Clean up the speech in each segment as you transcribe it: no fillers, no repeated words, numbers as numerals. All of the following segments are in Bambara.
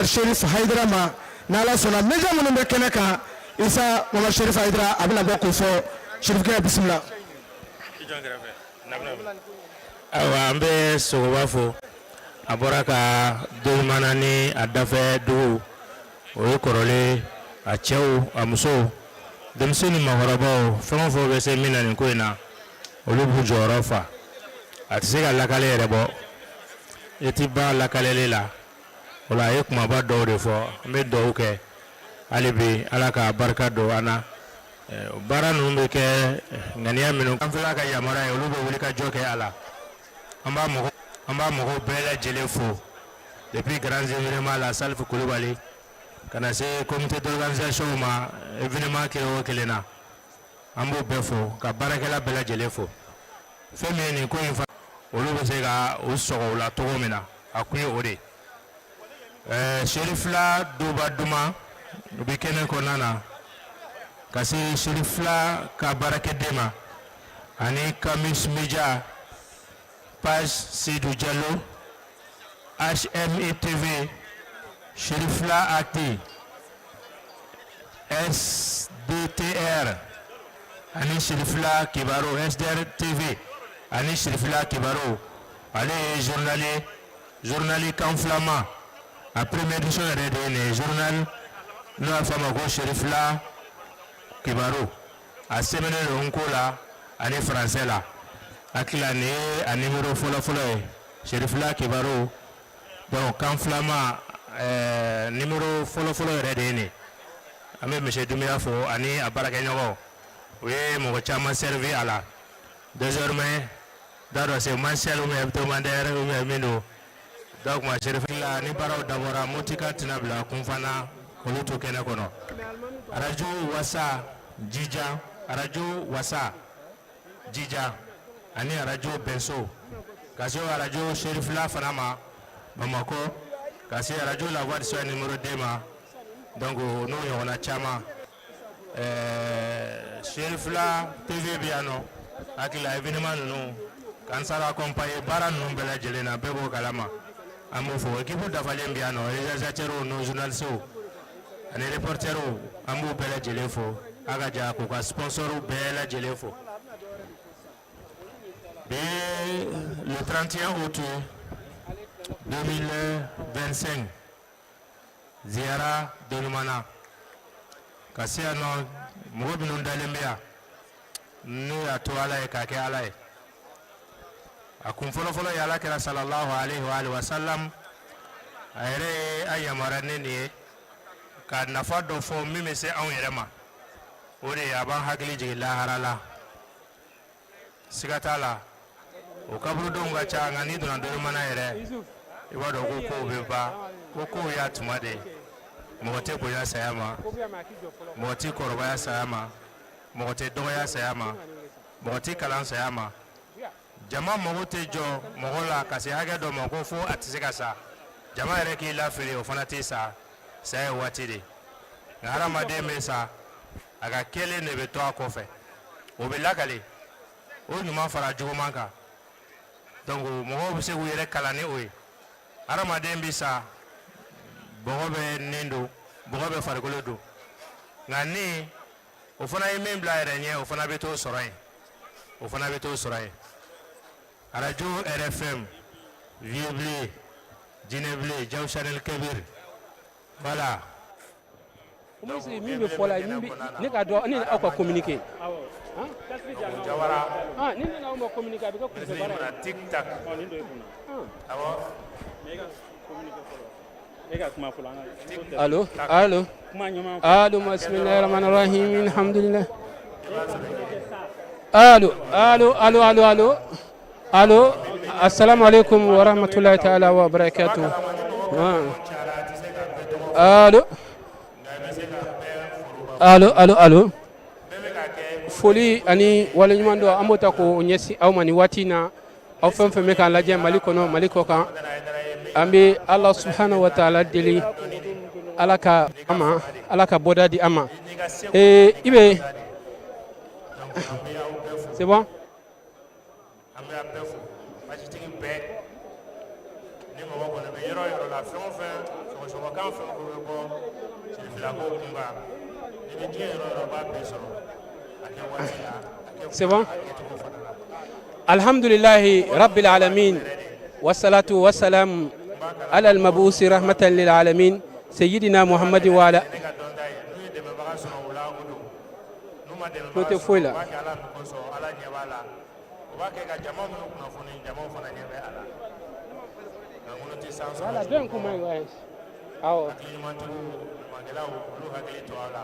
Sherif Hayidara ma. N'Ala sɔnna, média minnu bɛ kɛnɛ kan, Isa Mamadu Sherif Hayidara a bɛna bɔ k'o fɔ. Sherifkɛ, bisimila. Ayiwa, an bɛ Sogoba fo. A bɔra ka Dolimana ni a dafɛ dugu, o ye kɔrɔlen, a cɛw, a musow, denmisɛn ni maakɔrɔbaw, fɛn o fɛn bɛ se min na nin ko in na, olu b'u jɔyɔrɔ fa. A tɛ se ka lakale yɛrɛ bɔ, e ti ban lakaleli la. O la, a ye kumaba dɔw de fɔ. An bɛ dugawu kɛ hali bi, Ala ka barika don an na. Baara ninnu bɛ kɛ ŋaniya minnu an fila ka yamaruya ye, olu bɛ wuli ka jɔ kɛ a la. An b'a mɔgɔw bɛɛ lajɛlen fo, depuis grands événements la, Salifu Kulubali, ka na se comité d'organisation ma, événement kelen o kelen na, an b'o bɛɛ fo, ka baarakɛla bɛɛ lajɛlen fo. Fɛn min ye nin ko in fa, olu bɛ se ka u sɔgɔ o la cogo min na, a kun ye o de ye. Serifila Doba Duma, u bɛ kɛnɛ kɔnɔna na, ka se Serifila ka baarakɛden ma, ani Kamis Media, page Seydou Diallo, HME TV, Serifila AT, SDTR ani Serifila Kibaru, SDR TV ani Serifila Kibaru. Ale ye journal ye, journal kan filama, a première édition yɛrɛ de ye nin ye. Journal n'o y'a fɔ a ma ko Serifila Kibaru, a sɛbɛnnen don nko la ani français la. Hakili la, nin ye a numéro fɔlɔ-fɔlɔ ye, Serifila Kibaru. Donc kan filama, numéro fɔlɔ-fɔlɔ yɛrɛ de ye nin. An bɛ monsieur Doumbia fo ani a baarakɛɲɔgɔnw, u ye mɔgɔ caman servi a la. Désormais, t'a dɔn c'est mensuel ou bien hebdomadaire ou bien min don. Donc ma Serifila ni baaraw dabɔra, Motika tɛna bila kun fana k'olu to kɛnɛ kɔnɔ. Arajo Wasa Jija, Arajo Wasa Jija ani Arajo Bɛnso, ka se Arajo Serifila fana ma Bamakɔ, ka se Arajo La Voix du Sahel numéro 2 ma. Donc n'o ɲɔgɔnna caman, Serifila TV bɛ yan nɔ. Hakili la, événement ninnu k'an sara accompagner, baara ninnu bɛɛ lajɛlen na, bɛɛ b'o kalama. An b'o fɔ, équipe dafalen bɛ yan nɔ, réalisateurs n'o journalistes ani reporters, an b'u bɛɛ lajɛlen fo. A ka ja k'u ka sponsors bɛɛ lajɛlen fo. Bi, le 31 août 2025, ziyara Dolimana ka se yan nɔ. Mɔgɔ minnu dalen bɛ yan, n'u y'a to Ala ye k'a kɛ Ala ye, a kun fɔlɔfɔlɔ ye Ala kɛra sallallahu alaihi wa alihi wa sallam. A yɛrɛ ye an yamaruya ni nin ye ka nafa dɔ fɔ min bɛ se anw yɛrɛ ma. O de ye a b'an hakili jigin lahara la. Siga t'a la, o kaburudenw ka ca, nka n'i donna Dolimana yɛrɛ, i b'a dɔn ko kow bɛ ban, ko kow y'a tuma de ye. Mɔgɔ tɛ bonya saya ma, mɔgɔ tɛ kɔrɔbaya saya ma, mɔgɔ tɛ dɔgɔya saya ma, mɔgɔ tɛ kalan saya ma. Jama mago tɛ jɔ mɔgɔ la ka se hakɛ dɔ ma ko fo a tɛ se ka sa. Jama yɛrɛ k'i lafili, o fana tɛ sa. Saya ye waati de, nka hadamaden bɛ sa, a ka kɛlen de bɛ to a kɔfɛ, o bɛ lakale, o ɲuman fara juguman kan. Donc mɔgɔw bɛ se k'u yɛrɛ kalan ni o ye. Hadamaden bɛ sa, bɔgɔ bɛ nin don, bɔgɔ bɛ farikolo don, nka ni o fana ye min bila a yɛrɛ ɲɛ, o fana bɛ t'o sɔrɔ yen, o fana bɛ t'o sɔrɔ yen. Arajo RFM, Vieux Blé, Jinɛ Blé, Jaw Chanel Kebir, voilà. Min bɛ fɔ la, min bɛ ne ka dɔn, ne ni aw ka communiquer. Jawara. Ah, ni ne n'aw ma communiquer, a bɛ kɛ kunfɛ baara ye. Tic tac. Awɔ. Allo, allo, allo. Bismillahir rahmanir rahim, alhamdulillah. Allo, allo, allo, allo, allo, allo. Assalamu alaikum wa rahmatullahi ta'ala wa barakatuh. Ah. Allo, allo, allo, allo. Foli ani waleɲuman dɔn, an b'o ta k'o ɲɛsin aw ma nin waati in na. Aw fɛn fɛn bɛ k'an lajɛ Mali kɔnɔ, Mali kɔ kan, an bɛ Ala subhanahu wa ta'ala deli, Ala ka an ma, Ala ka bɔda di an ma. Ee, i bɛ, c'est bon. An bɛ a bɛɛ fo, basitigi bɛɛ ni mɔgɔ kɔni bɛ yɔrɔ o yɔrɔ la, fɛn o fɛn. C'est bon. الحمد لله رب العالمين والصلاة والسلام على المبعوث رحمة للعالمين سيدنا محمد وعلى tulo tɛ foyi la. Voilà, dɔ in kun man ɲi ouais. Awɔ.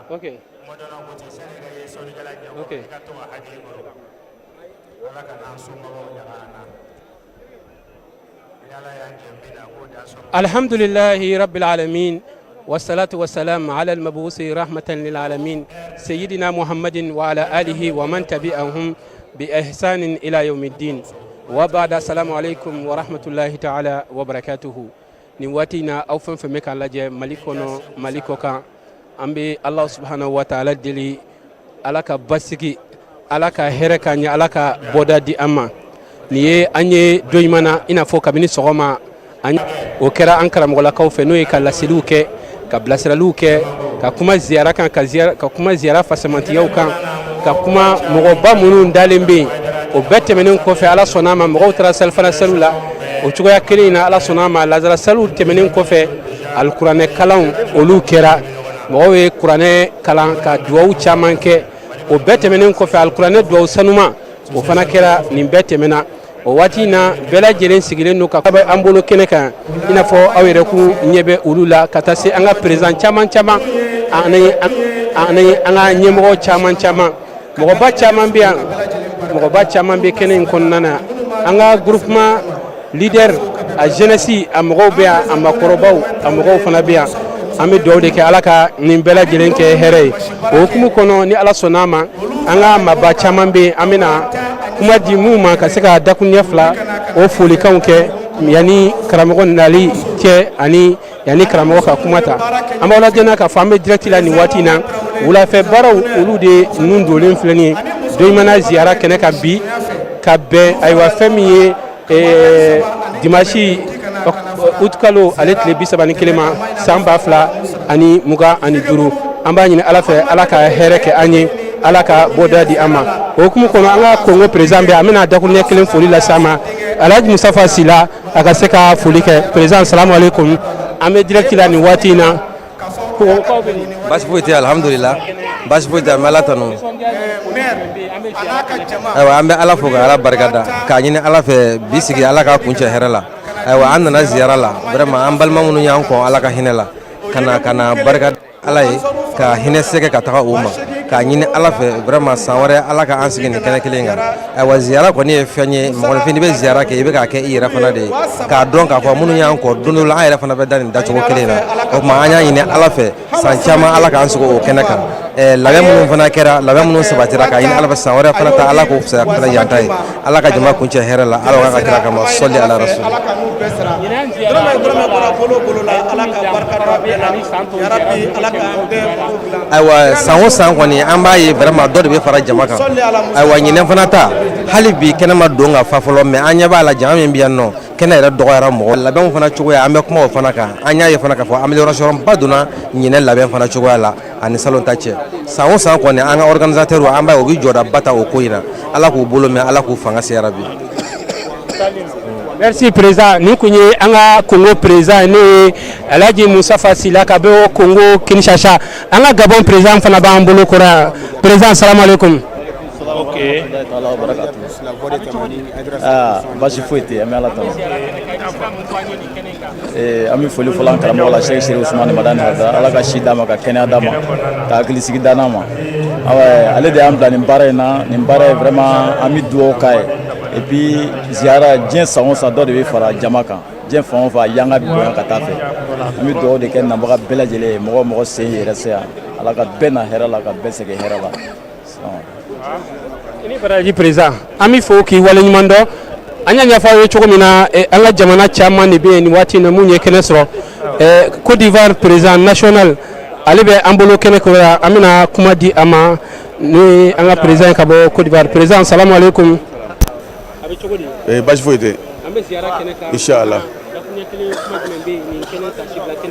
Ok. Ok. الحمد لله رب العالمين والصلاة والسلام على المبعوث رحمة للعالمين سيدنا محمد وعلى آله ومن تبعهم بإحسان إلى يوم الدين وبعد، السلام عليكم ورحمة الله تعالى وبركاته. Nin waati in na, aw fɛn fɛn bɛ k'an lajɛ Mali kɔnɔ, Mali kɔ kan, an bɛ Ala subhanahu wa taala deli, Ala ka basigi, Ala ka hɛrɛ ka ɲɛ, Ala ka bɔda di an ma. Nin ye an ye don ɲuman na, i n'a fɔ kabini sɔgɔma an o kɛra an karamɔgɔlakaw fɛ, n'o ye ka laseliw kɛ, ka bilasiraliw kɛ, ka kuma ziyara kan, ka kuma ziyara fasamantiyaw kan, ka kuma mɔgɔba minnu dalen bɛ yen. O bɛɛ tɛmɛnen kɔfɛ, Ala sɔnna a ma, mɔgɔw taara salifana saliw la. O cogoya kelen in na, Ala sɔnna a ma, lazara saliw tɛmɛnen kɔfɛ, alikuranɛ kalanw olu kɛra, mɔgɔw ye kuranɛ kalan ka duwawu caman kɛ. O bɛɛ tɛmɛnen kɔfɛ, alikuranɛ duwawu sanuma o fana kɛra. Nin bɛɛ tɛmɛna o waati in na, bɛɛ lajɛlen sigilen don ka bɛ an bolo kɛnɛ kan, i n'a fɔ aw yɛrɛ k'u ɲɛ bɛ olu la, ka taa se an ka président caman caman ani an ka ɲɛmɔgɔ caman caman. Mɔgɔba caman bɛ yan, mɔgɔba caman bɛ kɛnɛ in kɔnɔna na. An ka groupement leader a jeunesse a mɔgɔw bɛ yan, a makɔrɔbaw a mɔgɔw fana bɛ yan. An bɛ dugawu de kɛ, Ala ka nin bɛɛ lajɛlen kɛ hɛrɛ ye. O hukumu kɔnɔ, ni Ala sɔnna a ma, an ka maaba caman bɛ yen, an bɛna kuma di mun ma ka se ka dakuruɲɛ fila o folikanw kɛ yanni karamɔgɔ nali cɛ ani yanni karamɔgɔ ka kuma ta. An b'aw lajɛ k'a fɔ an bɛ direct la nin waati in na. Wulafɛ baaraw olu de nun donlen filɛ nin ye Doɲimana ziyara kɛnɛ kan bi, ka bɛn ayiwa fɛn min ye dimanche août kalo ale tile 31 ma, san 2025. An b'a ɲini Ala fɛ, Ala ka hɛrɛ kɛ an ye, Ala ka bɔda di an ma. O hukumu kɔnɔ, an ka Kongo président bɛ, an bɛna dakuruɲɛ kelen foli lase a ma, Alhaji Mustafa Sila, a ka se ka foli kɛ. Président, salamu aleykum. An bɛ direct la nin waati in na. Kongokaw bɛ nin. Baasi foyi tɛ, alhamdulila, baasi foyi tɛ, an bɛ Ala tanu. Ayiwa, an bɛ Ala fo ka Ala barika da, k'a ɲini Ala fɛ bi sigi Ala k'a kuncɛ hɛrɛ la. Ayiwa, an nana ziyara la vraiment, an balima minnu y'an kɔn Ala ka hinɛ la, ka na barika Ala ye, ka hinɛ sɛgɛ ka taga o ma, k'a ɲini Ala fɛ vraiment san wɛrɛ Ala ka an sigi nin kɛnɛ kelen kan. Ayiwa, ziyara kɔni ye fɛn ye, mɔgɔninfin n'i bɛ ziyara kɛ, i bɛ k'a kɛ i yɛrɛ fana de ye, k'a dɔn k'a fɔ minnu y'an kɔ, don dɔ la an yɛrɛ fana bɛ da nin dacogo kelen na. O tuma an y'a ɲini Ala fɛ san caman Ala k'an sigi o kɛnɛ kan. Labɛn minnu fana kɛra, labɛn minnu sabatira, k'a ɲini Ala fɛ san wɛrɛ fana ta Ala k'o fisaya fana yan ta ye. Ala ka jama kuncɛ hɛrɛ la, Ala ka kira kama, sɔli ala rasul. Ɲinan ziyara dɔrɔmɛ bɔra bolo bolo la, Ala ka barika don a bɛɛ la, yarabi Ala k'an bɛɛ mago dilan. Ayiwa, san o san kɔni an b'a ye vraiment dɔ de bɛ fara jama kan. Ayiwa, ɲinɛ fana ta, hali bi kɛnɛ ma don ka fa fɔlɔ, mais an ɲɛ b'a la jama min bɛ yan nɔ, kɛnɛ yɛrɛ dɔgɔyara. Mɔgɔ labɛnw fana cogoya, an bɛ kuma o fana kan. An y'a ye fana k'a fɔ amélioration ba donna ɲinɛ labɛn fana cogoya la ani salon ta cɛ. San o san kɔni, an ka organisateur an b'a ye u bɛ jɔdaba ta o ko in na. Ala k'u bolo mɛn, Ala k'u fanga se, yarabi. Merci président. Nin kun ye an ka Congo président, n'o ye Alhaji Mustafa Sila ka bɔ Congo Kinshasa. An ka Gabon président fana b'an bolo kɔrɔ yan. Président, salamu aleykum. Ok. Aa, baasi foyi tɛ, an bɛ Ala tanu. An bɛ foli fɔlɔ an karamɔgɔ la, Sɛki Seri Usumani Madani Hayidara, Ala ka si d'a ma, ka kɛnɛya d'a ma, ka hakilisigi d'a ma. Awɔ, ale de y'an bila nin baara in na. Nin baara in vraiment, an bɛ dugawu k'a ye. Et puis ziyara, diɲɛ san o san dɔ de bɛ fara jama kan, diɲɛ fan o fan yanga bɛ bonya ka taa fɛ. An bɛ dugawu de kɛ nabaga bɛɛ lajɛlen ye, mɔgɔ o mɔgɔ sen yɛrɛ se yan, Ala ka bɛɛ na hɛrɛ la, ka bɛɛ segin hɛrɛ la. I ni baraji président, an bɛ fo k'i waleɲuman dɔn. An y'a ɲɛfɔ aw ye cogo min na, an ka jamana caman de bɛ yen nin waati in na mun ye kɛnɛ sɔrɔ. Côte d'Ivoire président national, ale bɛ an bolo kɛnɛ kɔrɔ yan, an bɛna kuma di a ma, n'o ye an ka président ye ka bɔ Côte d'Ivoire. Président, salamu aleykum. A bɛ cogo di? Baasi foyi tɛ. An bɛ ziyara kɛnɛ kan. Inshallah. Dakuruɲɛ kelen, kuma jumɛn bɛ yen nin kɛnɛ tasibila kɛnɛ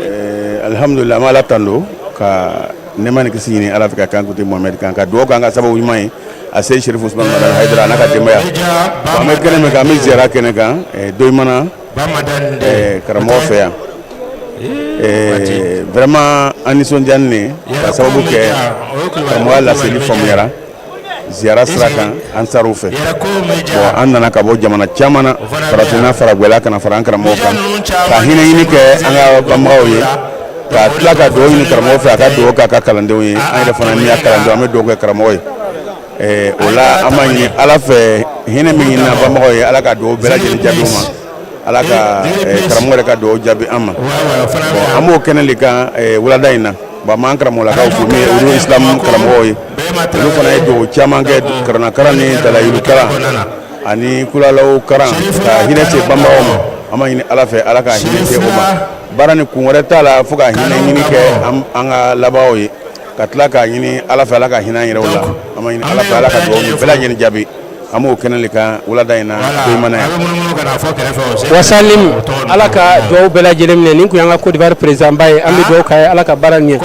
Alhamdulillah, an b'Ala tando ka nɛɛma ni kisi ɲini Ala fɛ ka kan kuntigi Mohamɛdi kan, ka dugawu k'an ka sababu ɲuman ye a se Chérif Ousmane Madani Haidara a n'a ka denbaya. An bɛ kɛnɛ min kan, an bɛ ziyara kɛnɛ kan Doyimana karamɔgɔ fɛ yan. Vraiment, an nisɔndiyalen ne ka sababu kɛ karamɔgɔ laseli faamuyara ziyara sira kan ansariw fɛ. Bon, an nana ka bɔ jamana caman na, farafinna, faragwɛla, ka na fara an karamɔgɔ kan ka hinɛ ɲini kɛ an ka banbagaw ye, ka tila ka dugawu ɲini karamɔgɔ fɛ, a ka dugawu k'a ka kalandenw ye. An yɛrɛ fana min y'a kalandenw, an bɛ dugawu kɛ karamɔgɔ ye. O la, an b'a ɲini Ala fɛ, hinɛ min ɲinina banbagaw ye, Ala ka dugawu bɛɛ lajɛlen jaabi u ma, Ala ka karamɔgɔ yɛrɛ ka dugawu jaabi an ma. Bon, an b'o kɛnɛ de kan wulada in na. Bon, an b'an karamɔgɔlakaw fo, min ye olu islam karamɔgɔw ye, olu fana ye dugawu caman kɛ, kuranɛkalan ni dalayilu kalan ani kulalaw kalan, ka hinɛ se banbagaw ma. An b'a ɲini Ala fɛ, Ala ka hinɛ se o ma. Baara ni kun wɛrɛ t'a la fo ka hinɛ ɲini kɛ an ka labanw ye, ka tila k'a ɲini Ala fɛ, Ala ka hinɛ an yɛrɛw la. An b'a ɲini Ala fɛ, Ala ka dugawu ni bɛɛ lajɛlen jaabi. An b'o kɛnɛ de kan wulada in na Doyimana yan. Wasalim, Ala ka dugawu bɛɛ lajɛlen minɛ. Nin kun y'an ka Côte d'Ivoire président ba ye. An bɛ dugawu k'a ye, Ala ka baara ɲɛ.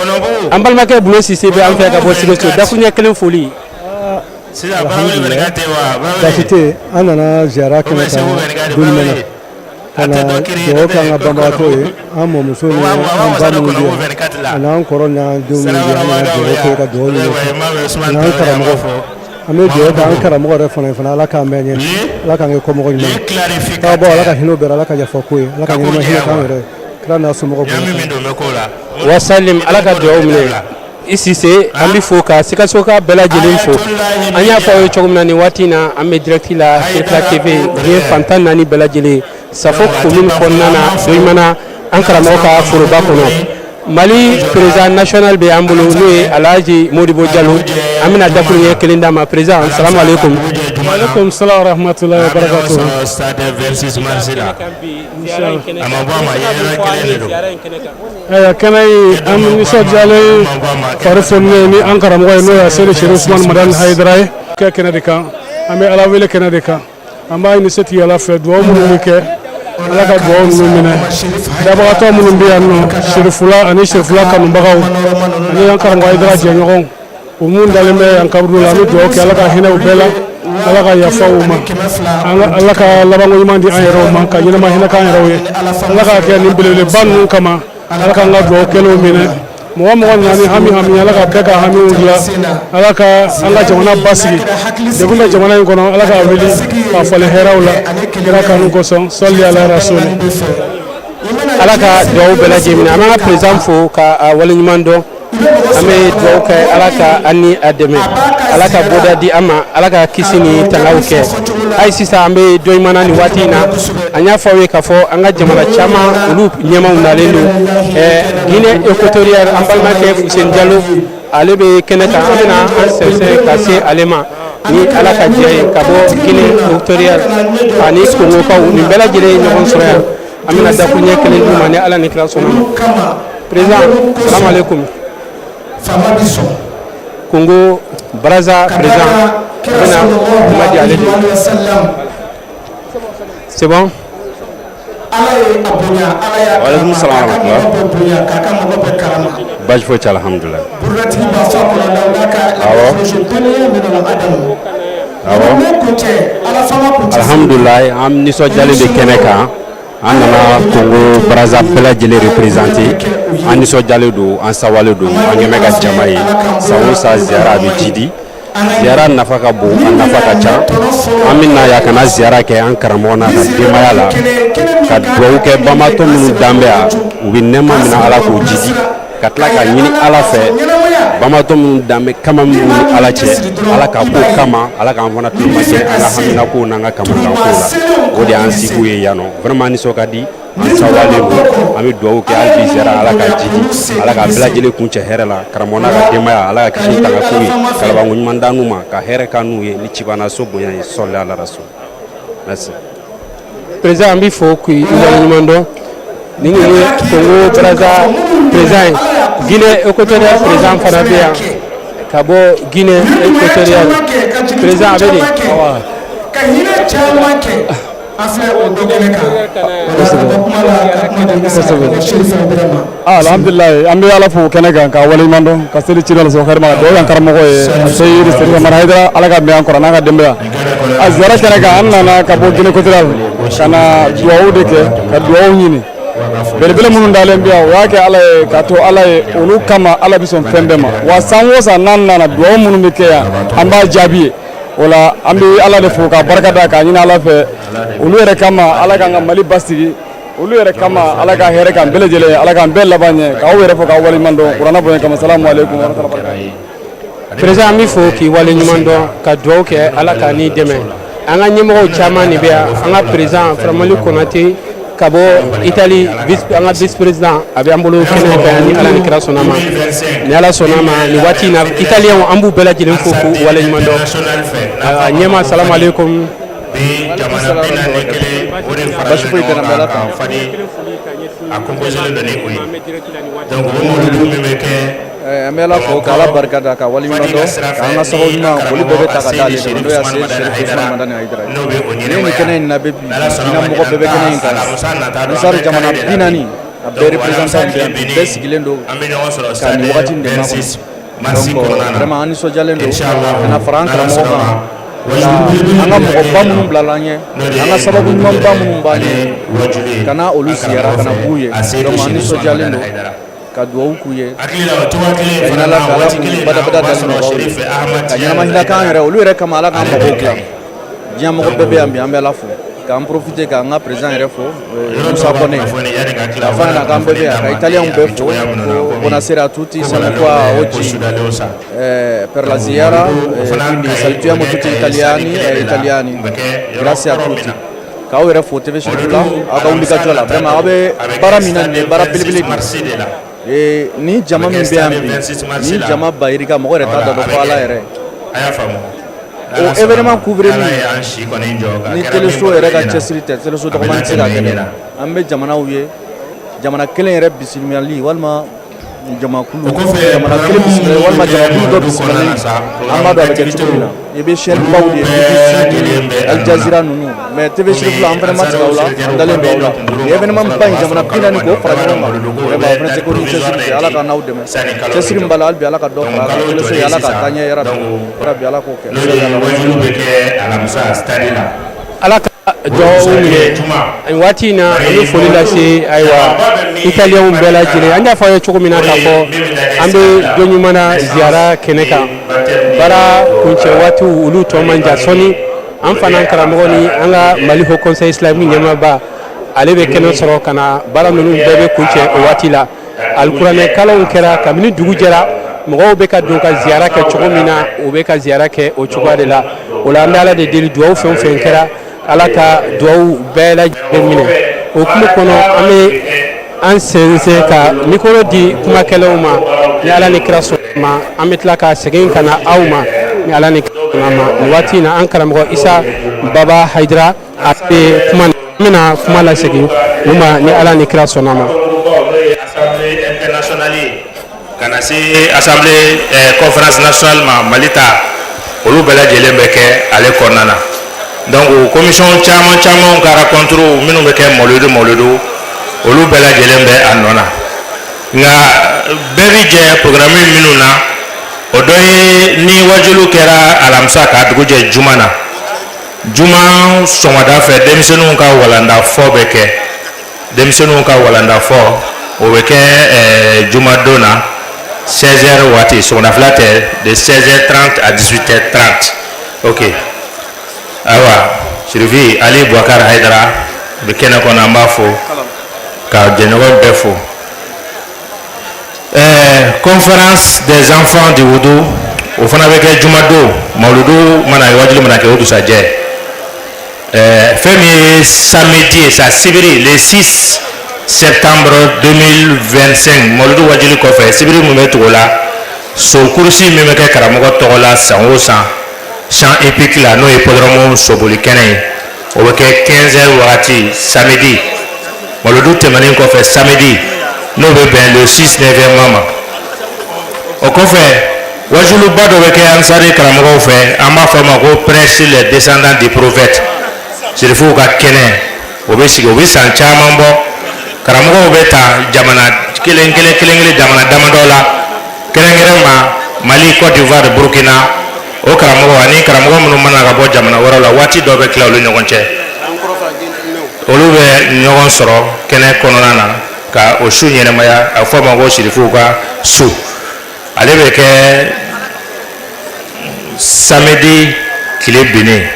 An balimakɛ Bulo Sise bɛ an fɛ ka bɔ Sikaso. Dakuruɲɛ kelen, foli. Baasi tɛ. An nana ziyara kɛnɛ kan Doyimana ka na dugawu k'an ka banbagatɔw ye, an mɔmuso ni an ba minnu bɛ yan, ani an kɔrɔ n'an denw minnu bɛ yan. An nana dugawu kɛ ka dugawu ɲini ani an karamɔgɔ. An bɛ dugawu kɛ an karamɔgɔ yɛrɛ fana, Ala k'an bɛɛ ɲɛ, Ala k'an kɛ kɔmɔgɔ ɲuman ye. Taabɔ, Ala ka hinɛ bɛɛ, Ala ka yafa ko ye, Ala ka ɲɛnama hinɛ k'an yɛrɛ, kira n'a somɔgɔw. Wasalim, Ala ka dugawu minɛ. I Sise, an bɛ fo ka Sikasoka bɛɛ lajɛlen fo. An y'a fɔ aw ye cogo min na, nin waati in na, an bɛ direct la Cherifila TV diɲɛ fan 14 bɛɛ lajɛlen, Safo commune kɔnɔna na, Doyimana, an karamɔgɔ ka foroba kɔnɔ. Mali président national bɛ an bolo, n'o ye Alhaji Modibo Jalo. An bɛna dakuruɲɛ kelen d'a ma. Président, salamu aleykum. Aleykum salaam wa rahmatulahi wa barakatuh. A ma bɔ a ma, yɛrɛ kelen de don. Ayiwa, kɛnɛ in, an nisɔndiyalen, fari foninen ni an karamɔgɔ ye, n'o ye Seyidi Chérif Ousmane Madani Hayidara ye. Kɛ kɛnɛ de kan, an bɛ Ala wele kɛnɛ de kan. An b'a ɲini setigi Ala fɛ, dugawu minnu bɛ kɛ, Ala ka dugawu ninnu minɛ. Dabagatɔ minnu bɛ yan nɔ, Cherifula ani Cherifula kanubagaw ani an karamɔgɔ Hayidara jɛɲɔgɔnw, u mun dalen bɛ yan kaburu la, an bɛ dugawu kɛ, Ala ka hinɛ u bɛɛ la, Ala ka yafa u ma, Ala ka labanko ɲuman di an yɛrɛw ma, ka ɲɛnama hinɛ k'an yɛrɛw ye. Ala ka kɛ nin belebeleba ninnu kama, Ala k'an ka dugawu kɛlenw minɛ. Mɔgɔ mɔgɔ nana ni hami hami, Ala ka bɛɛ ka hamiw dilan. Ala ka an ka jamana basigi. Degun bɛ jamana in kɔnɔ, Ala k'a wuli k'a falen hɛrɛw la, kira kanu kosɔn. Sɔli ala rasuli. Ala ka dugawu bɛɛ lajɛlen minɛ. An b'an ka président fo ka a waleɲuman dɔn. An bɛ dugawu kɛ, Ala ka an ni a dɛmɛ, Ala ka bɔda di an ma, Ala ka kisi ni tangaw kɛ. Hali sisan, an bɛ Doyimana nin waati in na. An y'a fɔ aw ye k'a fɔ an ka jamana caman, olu ɲɛmaw nalen don. Guinée équatoriale, an balimakɛ Fuseni Jalo, ale bɛ kɛnɛ kan. An bɛna an sɛnsɛn ka se ale ma ni Ala ka jɛ ye, ka bɔ Guinée équatoriale ani Kongokaw, nin bɛɛ lajɛlen ye ɲɔgɔn sɔrɔ yan. An bɛna dakuruɲɛ kelen d'u ma ni Ala ni kira sɔnna ma. Président, salamu aleykum. Congo Brazza président bɛna kuma di ale de. C'est bon. Waaleykum salaam wa rahmatulah. Baasi foyi tɛ, alhamdulilah. Awɔ. Awɔ. Alhamdulilah, an nisɔndiyalen bɛ kɛnɛ kan. An nana Congo Brazza bɛɛ lajɛlen représenter. An nisɔndiyalen don, an sawalen don, an kɛn bɛ ka jama ye. San o san, ziyara a bɛ jidi. Ziyara nafa ka bon, a nafa ka ca. An bɛ na yan ka na ziyara kɛ an karamɔgɔ n'a ka denbaya la, ka dugawu kɛ banbaatɔ minnu dan bɛ yan, u bɛ nɛɛma min na, Ala k'o jidi, ka tila ka ɲini Ala fɛ, banbaatɔ minnu dan bɛ kama minnu ni Ala cɛ, Ala ka ko kama, Ala k'an fana tulomajɛ an ka haminakow n'an ka kamanagankow la. O de y'an sigi ye yan nɔ. Vraiment, nisɔn ka di, an sawalen don. An bɛ dugawu kɛ hali bi, ziyara, Ala k'a jidi, Ala k'a bɛɛ lajɛlen kuncɛ hɛrɛ la. Karamɔgɔ n'a ka denbaya, Ala ka kisi tanga k'u ye, kalabanko ɲuman d'an n'u ma, ka hɛrɛ k'an n'u ye ni cibana so bonya ye. Sɔli ala rasul, merci. Président, an b'i fo k'i waleɲuman dɔn. Nin kun ye Congo Brazza président ye. Guinée équatoriale président fana bɛ yan, ka bɔ Guinée équatoriale. Président, a bɛ di? Ka hinɛ caman kɛ. Alhamdulilayi, an bɛ Ala fo kɛnɛ kan, ka waleɲuman dɔn, ka seli ci la sɔrɔ hɛrɛ ma, ka dugawu k'an karamɔgɔ ye Seyidi Serifu Amara Hayidara, Ala ka mɛn an kɔrɔ n'a ka denbaya. A ziyara kɛnɛ kan, an nana ka bɔ Guinée Équatoriale ka na dugawu de kɛ, ka dugawu ɲini. Belebele minnu dalen bɛ yan, o y'a kɛ Ala ye k'a to Ala ye olu kama. Ala bɛ sɔn fɛn bɛɛ ma wa. San o san n'an nana, dugawu minnu bɛ kɛ yan, an b'a jaabi ye. O la, an bɛ Ala de fo ka barika da, k'a ɲini Ala fɛ olu yɛrɛ kama, Ala k'an ka Mali basigi. Olu yɛrɛ kama, Ala ka hɛrɛ k'an bɛɛ lajɛlen, Ala k'an bɛɛ laban ɲɛ, k'aw yɛrɛ fo k'aw waleɲuman dɔn kuranɛ bonya kama. Salamu aleykum wa rahmatullahi. Président, an b'i fo k'i waleɲuman dɔn, ka dugawu kɛ, Ala k'a n'i dɛmɛ. An ka ɲɛmɔgɔw caman de bɛ yan. An ka président Faramali Konate ka bɔ Italie, vice, an ka vice président, a bɛ an bolo kɛnɛ kan. Ni Ala ni kira sɔnna ma, ni Ala sɔnna ma, nin waati in na, italiyɛnw, an b'u bɛɛ lajɛlen fo k'u waleɲuman dɔn. A ɲɛma, salamu aleykum. Bi jamana 41, o de fara Basi foyi tɛ na, bɛ Ala kan fadi a composé don ni o ye. Donc o mawuludu min bɛ kɛ, An bɛ Ala fo ka Ala barika da, ka waleɲuman dɔn, k'an ka sababu ɲuman, olu bɛɛ bɛ ta ka d'ale de ma, n'o ye Seyidi Serifu Usumani Madani Hayidara ye. Ni nin kɛnɛ in na bɛ bi, diinɛ mɔgɔ bɛɛ bɛ kɛnɛ in kan. Ansar jamana 40, a bɛɛ représentant bɛ yan bi, bɛɛ sigilen don ka nin wagati in de makɔnɔ. Donc vraiment, an nisɔndiyalen don ka na fara an karamɔgɔ kan, an ka mɔgɔba minnu bilala an ɲɛ, an ka sababu ɲumanba minnu b'an ɲɛ, ka na olu ziyara, ka na b'u ye. Donc an nisɔndiyalen don ka dugawu k'u ye, ka ɲini Ala fɛ, Ala k'u badabada dali nɔgɔya u ye, ka ɲɛnama hinɛ k'an yɛrɛ, olu yɛrɛ kama, Ala k'an mago dilan. Diɲɛ mɔgɔ bɛɛ bɛ yan bi. An bɛ Ala fo k'an profiter k'an ka président yɛrɛ fo, Musa Kɔnɛ, k'a fɔ a ɲɛna k'an bɛɛ bɛ yan, ka italien bɛɛ fo ko buonasera a tutti, siamo qua oggi per la ziyara, quindi salutiamo tutti gli italiani e italiani, grazie a tutti. K'aw yɛrɛ fo TV Cherif la, aw ka wulikajɔ la. Vraiment, aw bɛ baara min na, nin ye baara belebele de ye. Ni jama min bɛ yan bi, ni jama ba yirika, mɔgɔ yɛrɛ t'a da dɔn fo Ala yɛrɛ. O événement couvrir ni téléso yɛrɛ ka cɛsiri tɛ, téléso dɔgɔman tɛ se k'a kɛ dɛ. An bɛ jamanaw ye, jamana kelen yɛrɛ bisimilali walima jamakulu, jamana kelen bisimilali walima jamakulu dɔ bisimilali, an b'a dɔn a bɛ kɛ cogo min na. I bɛ chaîne baw de ye, BBC, Al Jazeera ninnu, mais TV Cherif la, an fana ma tigɛ aw la, an dalen don aw la. Nin événement ba in, jamana 40 k'o fara ɲɔgɔn kan, vraiment, o fana tɛ ko ni cɛsiri tɛ. Ala ka n'aw dɛmɛ cɛsiri min b'a la, hali bi Ala ka dɔ fara a kan. Téléso ye, Ala ka taa ɲɛ yarabi, yarabi, Ala k'o kɛ. Wajulu bɛ kɛ alamisa stade la. Ala ka dugawu minɛ. Nin waati in na, an bɛ foli lase, ayiwa, italiyɛnw bɛɛ lajɛlen. An y'a fɔ aw ye cogo min na k'a fɔ an bɛ don ɲuman na ziyara kɛnɛ kan, baara kuncɛ waatiw olu tɔ man jan. Sɔnni an fana karamɔgɔ ni an ka Mali Haut Conseil islamique ɲɛmaaba, ale bɛ kɛnɛ sɔrɔ ka na, baara ninnu bɛɛ bɛ kuncɛ o waati la. Alikuranɛ kalanw kɛra kabini dugu jɛra. Mɔgɔw bɛ ka don ka ziyara kɛ cogo min na, u bɛ ka ziyara kɛ o cogoya de la. O la, an bɛ Ala de deli, dugawu fɛn o fɛn kɛra, Ala ka dugawu bɛɛ lajɛlen minɛ. O hukumu kɔnɔ, an bɛ an sɛnsɛn ka micro di kumakɛlaw ma. Ni Ala ni kira sɔnna ma, an bɛ tila ka segin ka na aw ma ni Ala ni kira sɔnna ma. Nin waati in na, an karamɔgɔ Isa Baba Hayidara, a bɛ kuma, an bɛna kuma lasegin u ma ni Ala ni kira sɔnna ma. Assemblée internationale ka na se assemblée conférence nationale ma, Mali ta, olu bɛɛ lajɛlen bɛ kɛ ale kɔnɔna na. Donc o commission caman caman ka rencontre minnu bɛ kɛ mawuludu mawuludu, olu bɛɛ lajɛlen bɛ a nɔ na. Nka bɛɛ bi jɛ programme minnu na, o dɔ ye ni wajulu kɛra alamisa k'a dugu jɛ juma na, juma sɔgɔmada fɛ, denmisɛnninw ka walanda fɔ bɛ kɛ. Denmisɛnninw ka walanda fɔ, o bɛ kɛ jumadon na 16h waati, sɔgɔmada fila tɛ, de 16h30 à 18h30. Ok, ayiwa, Sirifi Ali Boubacar Hayidara bɛ kɛnɛ kɔnɔ, an b'a fo ka jɛɲɔgɔn bɛɛ fo. Conférence des enfants du Wudu, o fana bɛ kɛ jumadon, mawuludu mana wajulu mana kɛ o dugusajɛ. Fɛn min ye samedi ye sa, sibiri, le 6 septembre 2025, mawuludu wajuli kɔfɛ, sibiri min bɛ tugu o la, so kurusi min bɛ kɛ karamɔgɔ tɔgɔ la san o san champ hippique la, n'o ye hippodrome soboli kɛnɛ ye, o bɛ kɛ 15 heures wagati samedi, mawuludu tɛmɛnen kɔfɛ samedi, n'o bɛ bɛn le 6 novembre ma. O kɔfɛ, wajuluba dɔ bɛ kɛ ansari karamɔgɔw fɛ, an b'a fɔ a ma ko prêche les descendants du prophète. Sirifuw ka kɛnɛ o bɛ sigi, o bɛ san caman bɔ. Karamɔgɔw bɛ ta jamana kelen kelen kelen kelen, jamana damadɔ la, kɛrɛnkɛrɛn ma Mali, Côte d'Ivoire, Burkina. O karamɔgɔ ani karamɔgɔ minnu mana ka bɔ jamana wɛrɛw la, waati dɔ bɛ tila olu ɲɔgɔn cɛ, olu bɛ ɲɔgɔn sɔrɔ kɛnɛ kɔnɔna na ka o su ɲɛnamaya. A fɔ a ma ko sirifuw ka su. Ale bɛ kɛ samedi tile binnen,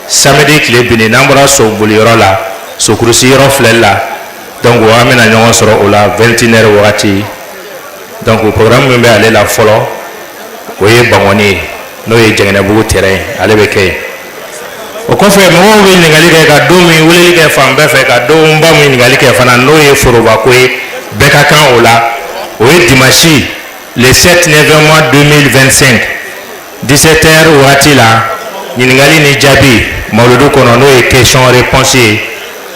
samedi tile binnen, n'an bɔra so boliyɔrɔ la, sokurusi yɔrɔ filɛli la. Donc an bɛna ɲɔgɔn sɔrɔ o la 21 heures wagati. Donc programme min bɛ ale la fɔlɔ, o ye Bankɔni ye, n'o ye Jɛngɛnɛbugu terrain ye, ale bɛ kɛ yen. O kɔfɛ, mɔgɔw bɛ ɲininkali kɛ ka don min weleli kɛ fan bɛɛ fɛ, ka donba min ɲininkali kɛ fana, n'o ye forobako ye, bɛɛ ka kan o la. O ye dimanche le 7 novembre 2025, 17 heures wagati la, ɲininkali ni jaabi mawuludu kɔnɔ, n'o ye question réponse ye,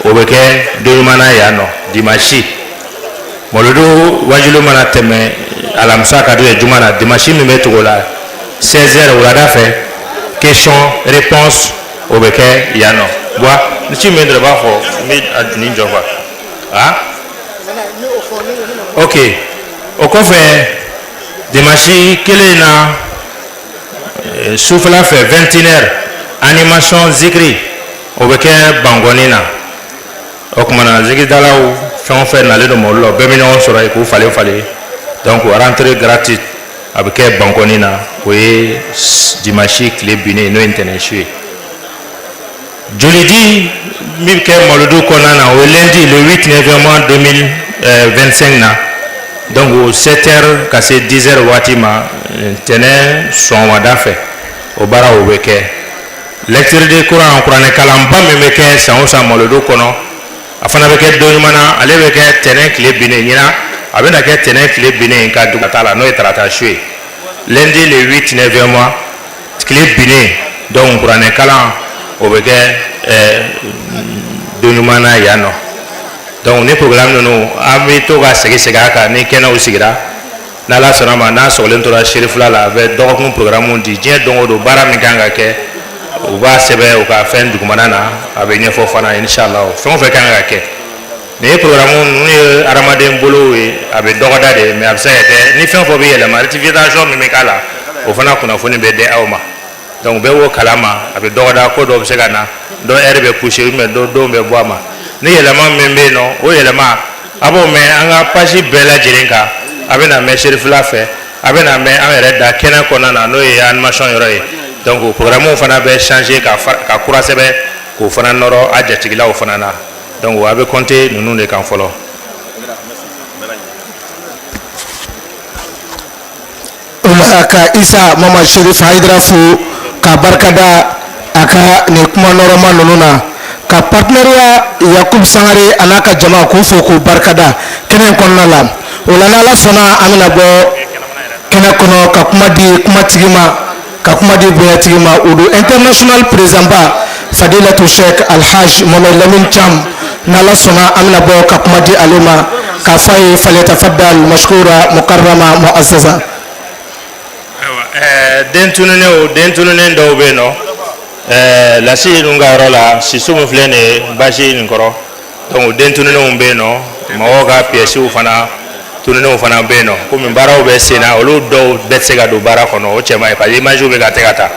o bɛ kɛ don ɲuman na yan nɔ dimanche. Mawuludu wajilu mana tɛmɛ alamisa ka di juma na, dimanche min bɛ tugu o la, 16 heures wulada fɛ, question réponse o bɛ kɛ yan nɔ. Wa ni ci min dɔrɔn i b'a fɔ n bɛ nin jɔ quoi. Ah, ok. O kɔfɛ, dimanche kelen in na, sufɛla fɛ, 21 heures, animation zikiri, o bɛ kɛ Bankɔni na. O tuma na, zikiridalaw fɛn o fɛn nalen don mawulu la, o bɛɛ bɛ ɲɔgɔn sɔrɔ yen k'u falen falen. Donc rentrée gratuite, a bɛ kɛ Bankɔni na. O ye dimanche tile binnen, n'o ye ntɛnɛn su ye. Jolidi min bɛ kɛ mawuludu kɔnɔna na, o ye lundi le 8 novembre 2025 na. Donc 7 heures ka se 10 heures waati ma, ntɛnɛn sɔgɔmada fɛ, o baaraw bɛ kɛ. Lecture de Coran, kuranɛ kalanba min bɛ kɛ san o san mawuludu kɔnɔ, a fana bɛ kɛ don ɲuman na. Ale bɛ kɛ tɛnɛn tile binnen. Ɲinan a bɛna kɛ tɛnɛn tile binnen ka dugu ta la, n'o ye tarata su ye, lundi le 8 novembre tile binnen. Donc kuranɛ kalan, o bɛ kɛ don ɲuman na yan nɔ. Donc ni programme ninnu, an bɛ to ka segin segin a kan ni kɛnɛw sigira. N'Ala sɔnna ma, n'a sɔgɔlen tora Serifila la, a bɛ dɔgɔkun programme di. Diɲɛ don o don, baara min kan ka kɛ, u b'a sɛbɛn u ka fɛn dugumana na, a bɛ ɲɛfɔ fana inshallah, fɛn o fɛn kan ka kɛ. Nin ye programme ninnu ye hadamaden bolow ye, a bɛ dɔgɔda de, mais a bɛ se ka kɛ ni fɛn o fɛn bɛ yɛlɛma, rectification min bɛ k'a la, o fana kunnafoni bɛ di aw ma. Donc bɛɛ b'o kalama, a bɛ dɔgɔda. Ko dɔw bɛ se ka na, dɔ heure bɛ pousser ou bien dɔ don bɛ bɔ a ma. Ni yɛlɛma min bɛ yen nɔ, o yɛlɛma a b'o mɛn an ka page bɛɛ lajɛlen kan. A bɛna mɛn Serifila fɛ, a bɛna mɛn an yɛrɛ da kɛnɛ kɔnɔna na, n'o ye animation yɔrɔ ye. Donc programme fana bɛ changer ka kura sɛbɛn k'o fana nɔrɔ a jatigilaw fana na. Donc a bɛ compter ninnu de kan fɔlɔ. O la, ka Isa Mama Sherif Hayidara fo ka barikada a ka nin kuma nɔrɔma ninnu na, ka partenariat Yakubu Sangare a n'a ka jama k'u fo k'u barikada kɛnɛ in kɔnɔna la. O la, n'Ala sɔnna, an bɛna bɔ kɛnɛ kɔnɔ ka kuma di kumatigi ma, ka kuma di bonyatigi ma. O don international président ba Fadilatu Sheikh Alhaj Mohamed Lamine Cham, n'Ala sɔnna, an bɛna bɔ ka kuma di ale ma k'a fɔ a ye falyatafaddal mashkura mukarrama muazzazza. Ayiwa, den tununnen, o den tununnen dɔw bɛ yen nɔ, lasi ninnu ka yɔrɔ la, sisu min filɛ nin ye basi nin kɔrɔ. Donc den tununnenw bɛ yen nɔ, mɔgɔw ka pièces fana tununnenw fana bɛ yen nɔ. Komi baaraw bɛ sen na, olu dɔw bɛɛ tɛ se ka don baara kɔnɔ, o cɛ man ɲi, parce que image bɛ ka tɛ ka taa.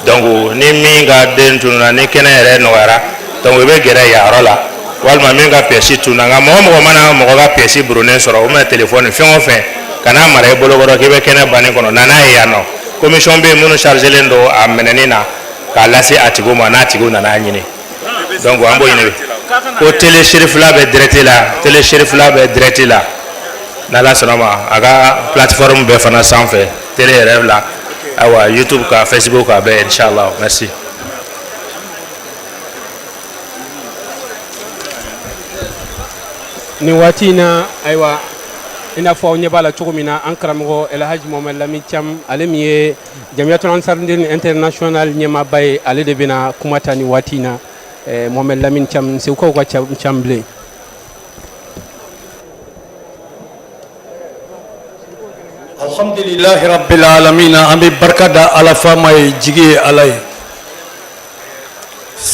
Donc ni min ka den tununna, ni kɛnɛ yɛrɛ nɔgɔyara, donc i bɛ gɛrɛ yan yɔrɔ la, walima min ka pièce tununna. Nka mɔgɔ mɔgɔ mana mɔgɔ ka pièce burunnen sɔrɔ, ou bien téléphone, fɛn o fɛn, kana mara i bolokɔrɔ k'i bɛ kɛnɛ banni kɔnɔ, na n'a ye yan nɔ. Commission bɛ yen minnu chargelen don a minɛni na k'a lase a tigiw ma n'a tigiw nana a ɲini. Donc an b'o ɲini ko télé Serifila bɛ direct la, télé Serifila bɛ direct la, n'Ala sɔnna ma, a ka plateforme bɛɛ fana sanfɛ, télé yɛrɛ la, ayiwa, YouTube ka, Facebook ka, bɛɛ, inchallah. Merci. Nin waati in na, ayiwa, i n'a fɔ aw ɲɛ b'a la cogo min na, an karamɔgɔ Elhaji Mohamed Lamine Thiam, ale min ye Jamiyatul Ansarudin International ɲɛmaaba ye, ale de bɛna kuma ta nin waati in na. Mohamed Lamine Thiam, Segukaw ka Thiam bilen. Alhamdulilahi rabbil alamin. An bɛ barika da Ala faama ye, jigi ye Ala ye.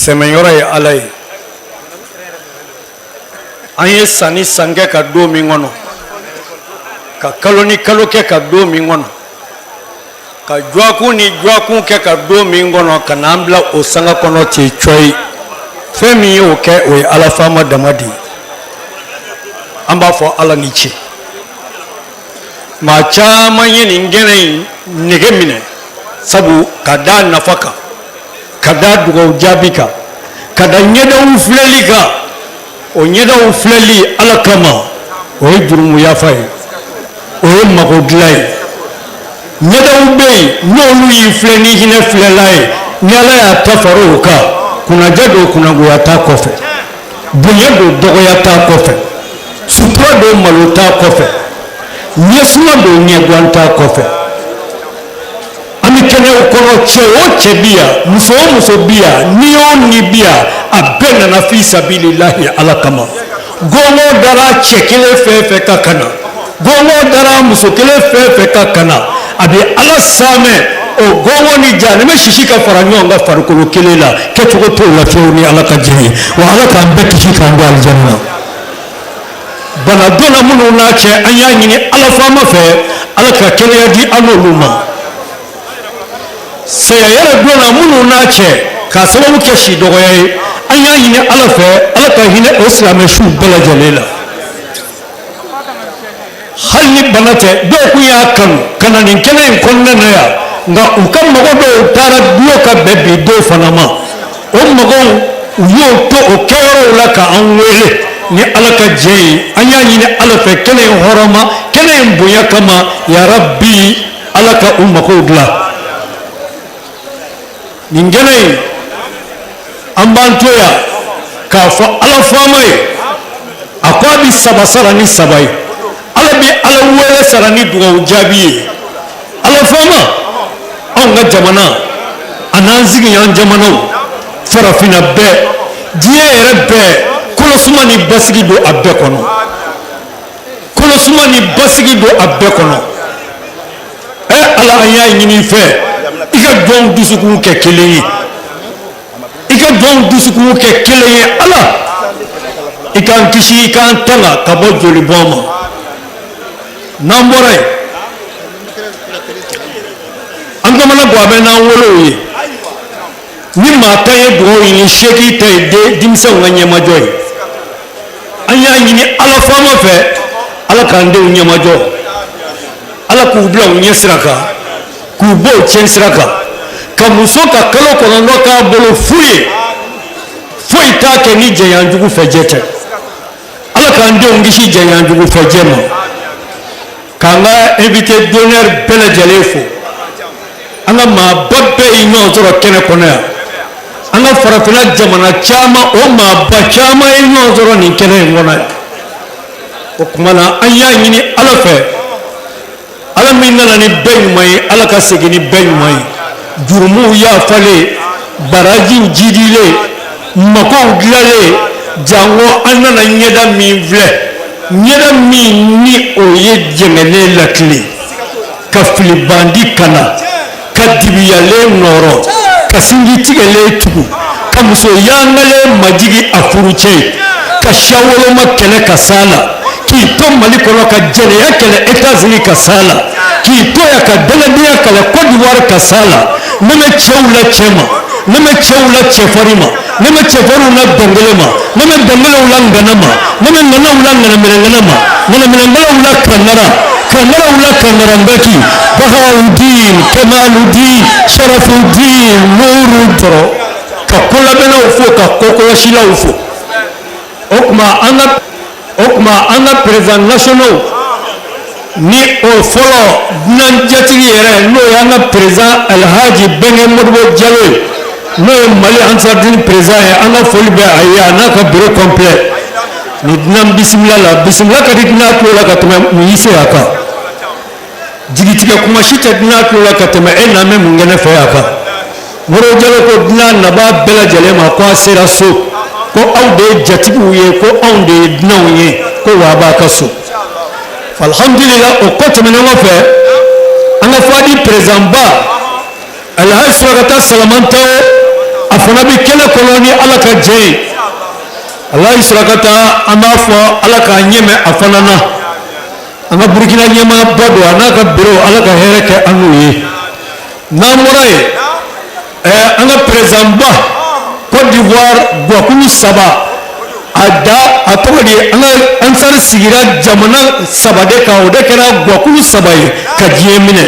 Sɛmɛyɔrɔ ye Ala ye. An ye san ni san kɛ ka don min kɔnɔ, ka kalo ni kalo kɛ ka don min kɔnɔ, ka dɔgɔkun ni dɔgɔkun kɛ ka don min kɔnɔ, ka n'an bila o sanga kɔnɔ ten cɔyi. Fɛn min y'o kɛ, o ye Ala faama dama de ye. An b'a fɔ Ala ni ce. Maa caman ye nin kɛnɛ in nege minɛ, sabu ka da nafa kan, ka da dugawu jaabi kan, ka da ɲɛdaw filɛli kan. O ɲɛdaw filɛli Ala kama, o ye jurumu yafa ye, o ye mago dilan ye. Ɲɛdaw bɛ yen, n'olu y'i filɛ ni hinɛ filɛla ye, ni Ala y'a ta fara o kan, kunnadiya don, kunnagoya t'a kɔfɛ, bonya don, dɔgɔya t'a kɔfɛ, sutura don, malo t'a kɔfɛ, ɲɛsuma don, ɲɛguwan t'a kɔfɛ. An bɛ kɛnɛw kɔnɔ, cɛ o cɛ bi yan, muso o muso bi yan, ni o ni bi yan, a bɛɛ nana fi sabililahi Ala kama. Gɔngɔn dara cɛ kelen fɛn fɛn ka ka na, gɔngɔn dara muso kelen fɛn fɛn ka ka na, a bɛ Ala saamɛ o gɔngɔn ni jahanɛmɛ sisi ka fara ɲɔgɔn kan farikolo kelen la. Kɛcogo t'o la fiyewu ni Ala ka jɛn ye. Wa Ala k'an bɛɛ kisi k'an don alijana na. Bana donna minnu n'a cɛ, an y'a ɲini Ala faama fɛ, Ala ka kɛnɛya di an n'olu ma. Saya yɛrɛ donna minnu n'a cɛ k'a sababu kɛ si dɔgɔya ye, an y'a ɲini Ala fɛ, Ala ka hinɛ o silamɛ suw bɛɛ lajɛlen la. Hali ni bana tɛ, dɔw kun y'a kanu ka na nin kɛnɛ in kɔnɔna na yan, nka u ka mago dɔw taara dulon ka bɛn bi don fana ma. O magow, u y'o to o kɛyɔrɔw la ka an wele ni Ala ka jɛ ye. An y'a ɲini Ala fɛ, kɛnɛ in hɔrɔma, kɛnɛ in bonya kama, yarabi Ala ka u magow dilan. Nin kɛnɛ in, an b'an to yan k'a fɔ Ala faama ye, a ko a bɛ saba sara ni saba ye. Ala bɛ Ala wele sara ni dugawu jaabi ye. Ala faama, anw ka jamana a n'an sigiɲɔgɔn jamanaw, farafinna bɛɛ, diɲɛ yɛrɛ bɛɛ, kolosuma ni basigi don a bɛɛ kɔnɔ, kolosuma ni basigi don a bɛɛ kɔnɔ. Ɛ Ala, an y'a ɲini i fɛ, i ka jɔnw dusukun kɛ kelen ye, i ka jɔnw dusukun kɛ kelen ye. Ala, i k'an kisi, i k'an tanga ka bɔ jolibɔn ma. N'an bɔra yen, an kamana gan bɛ n'an wolow ye. Ni maa tan ye dugawu ɲini, seegin ta ye denmisɛnw ka ɲɛmajɔ ye. An y'a ɲini Ala faama fɛ, Ala k'an denw ɲɛmajɔ, Ala k'u bila u ɲɛ sira kan, k'u bɔ u tiɲɛ sira kan. Ka muso ka kalo 9 k'a bolo fu ye, foyi t'a kɛ ni jɛɲɔgɔnjugu fɛ jɛ tɛ. Ala k'an denw kisi jɛɲɔgɔnjugu fɛ jɛ ma. K'an ka invité d'honneur bɛɛ lajɛlen fo. An ka maaba bɛɛ ye ɲɔgɔn sɔrɔ kɛnɛ kɔnɔ yan. An ka farafinna jamana caman, o maaba caman ye ɲɔgɔn sɔrɔ nin kɛnɛ in kɔnɔ yan. O tuma na, an y'a ɲini Ala fɛ, Ala min nana ni bɛɛ ɲuman ye, Ala ka segin ni bɛɛ ɲuman ye, jurumuw yafalen, barajiw jidilen, makow dilalen. Janko an nana ɲɛda min filɛ, ɲɛda min ni o ye jɛngɛnen latilen, ka filibandi kana, ka dibiyalen nɔrɔ, ka sinji tigɛlen tugu, ka muso yangalen majigi a furucɛ ye, ka siyawoloma kɛlɛ ka s'a la, k'i to Mali kɔnɔ ka jɛnɛya kɛlɛ États-Unis ka s'a la, k'i to yan ka dangadenya kɛlɛ Côte d'Ivoire ka s'a la. Ne bɛ cɛw la cɛ ma, ne bɛ cɛw la cɛfarin ma, ne bɛ cɛfarinw la dɔnkele ma, ne bɛ dɔnkelew la ŋana ma, ne bɛ ŋanaw la ŋanaminɛŋana ma, ŋanaminɛŋanaw la kangara, kangaraw la kangaranbaki, Bahawudin, Kamaludin, Sharafudin, Nuru sɔrɔ ka kolabɛnnaw fo, ka kokɔlɔsilaw fo. O tuma an ka président nationaux, ni o fɔlɔ dunan jatigi yɛrɛ, n'o y'an ka président Alhaji Bɛnkɛ Modibo Jalo ye, n'o ye Mali Ansardine président ye, an ka foli bɛ a ye, a n'a ka bureau complet. Ni dunan bisimila la, bisimila ka di dunan tulo la ka tɛmɛ mun y'i se a kan. Jigitigɛ kuma si tɛ dunan tulo la ka tɛmɛ e n'an bɛ mun kɛnɛ fɛ a kan. Modibo Jalo ko dunan nabaa bɛɛ lajɛlen ma ko a sera so, ko aw de ye jatigiw ye, ko anw de ye dunanw ye, ko wa b'a ka so. Alhamdulillah. O kɔ tɛmɛnen kɔfɛ, an ka fadi président ba Alhaji Surakata Salamantawo, A fana bɛ kɛnɛ kɔnɔ ni Ala ka jɛn ye. Alayi Surakata, an b'a fɔ Ala k'a ɲɛmɛ a fana na. An ka Burukina ɲɛmaaba don, a n'a ka bureau, Ala ka hɛrɛ kɛ an n'u ye. N'an bɔra yen, ɛɛ an ka président ba Côte d'Ivoire, guwakulu saba a da a tɔgɔ di, an ka Ansar sigira jamana saba de kan, o de kɛra guwakulu saba ye ka diɲɛ minɛ.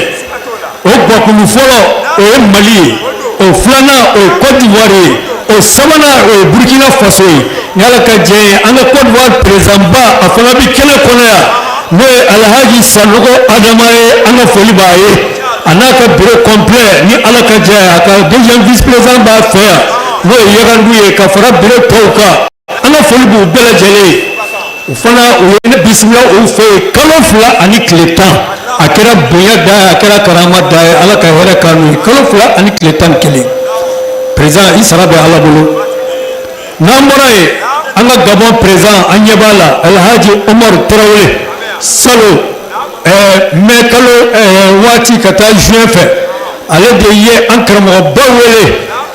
O guwakulu fɔlɔ, o ye Mali ye, o filanan, o ye Côte d'Ivoire ye, o sabanan, o ye Burkina Faso ye. Ni Ala ka jɛ ye, an ka Côte d'Ivoire président ba, a fana bɛ kɛnɛ kɔnɔ yan, n'o ye Alhaji Sanogo Adama ye. An ka foli b'a ye, a n'a ka bureau complet. Ni Ala ka jɛ ye, a ka deuxième vice président b'a fɛ yan, n'o ye Yagandu ye, ka fara bureau tɔw kan. An ka foli b'u bɛɛ lajɛlen ye. U fana, u ye ne bisimila u fɛ yen kalo 2 ani tile 10. A kɛra bonya da ye, a kɛra karama da ye. Ala ka hɛrɛ k'an n'u ye. Kalo 2 ani tile 11, président, i sara bɛ Ala bolo. N'an bɔra yen, an ka Gabon président, an ɲɛ b'a la, Alhaji Umaru Tarawele. Salon mai kalo waati ka taa juin fɛ, ale de ye an karamɔgɔba wele,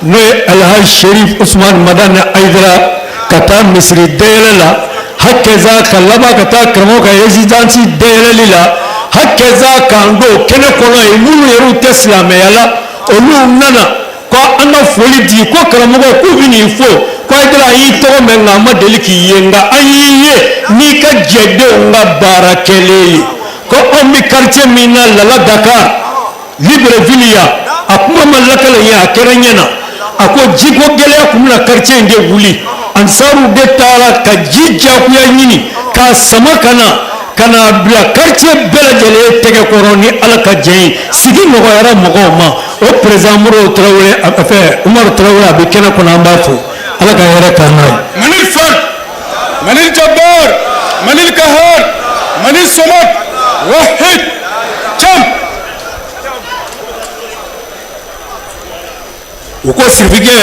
n'o ye Alhaji Sherif Usman Madani Ayidara, ka taa misiri dayɛlɛ la hakɛza, ka laban ka taa karamɔgɔ ka résidence dayɛlɛli la hakɛza, k'an don kɛnɛ kɔnɔ yen. Minnu yɛrɛw tɛ silamɛya la, olu nana ko an ka foli di, ko karamɔgɔ k'u bɛ n'i fo, ko Ayidara, an y'i tɔgɔ mɛn nka an ma deli k'i ye, nka an y'i ye n'i ka jɛdenw ka baara kɛlen ye, ko anw bɛ quartier min na Lala Dakar Libreville yan. A kuma ma lakale ye, a kɛra ɲɛ na. A ko jiko gɛlɛya tun bɛna quartier in de wuli, ansaruw de taara ka ji diyagoya ɲini k'a sama ka na ka n'a bila quartier bɛɛ lajɛlen tɛgɛ kɔrɔ. Ni Ala ka jɛ ye, sigi nɔgɔyara mɔgɔw ma. O président Modibo Tarawele, a fɛ Umaru Tarawele, a bɛ kɛnɛ kɔnɔ, an b'a fo. Ala ka hɛrɛ k'an n'a ye. Manil Fard, Manil Jabbar, Manil Kahar, Manil Somad, Wahid, Cham. U ko sirifikɛ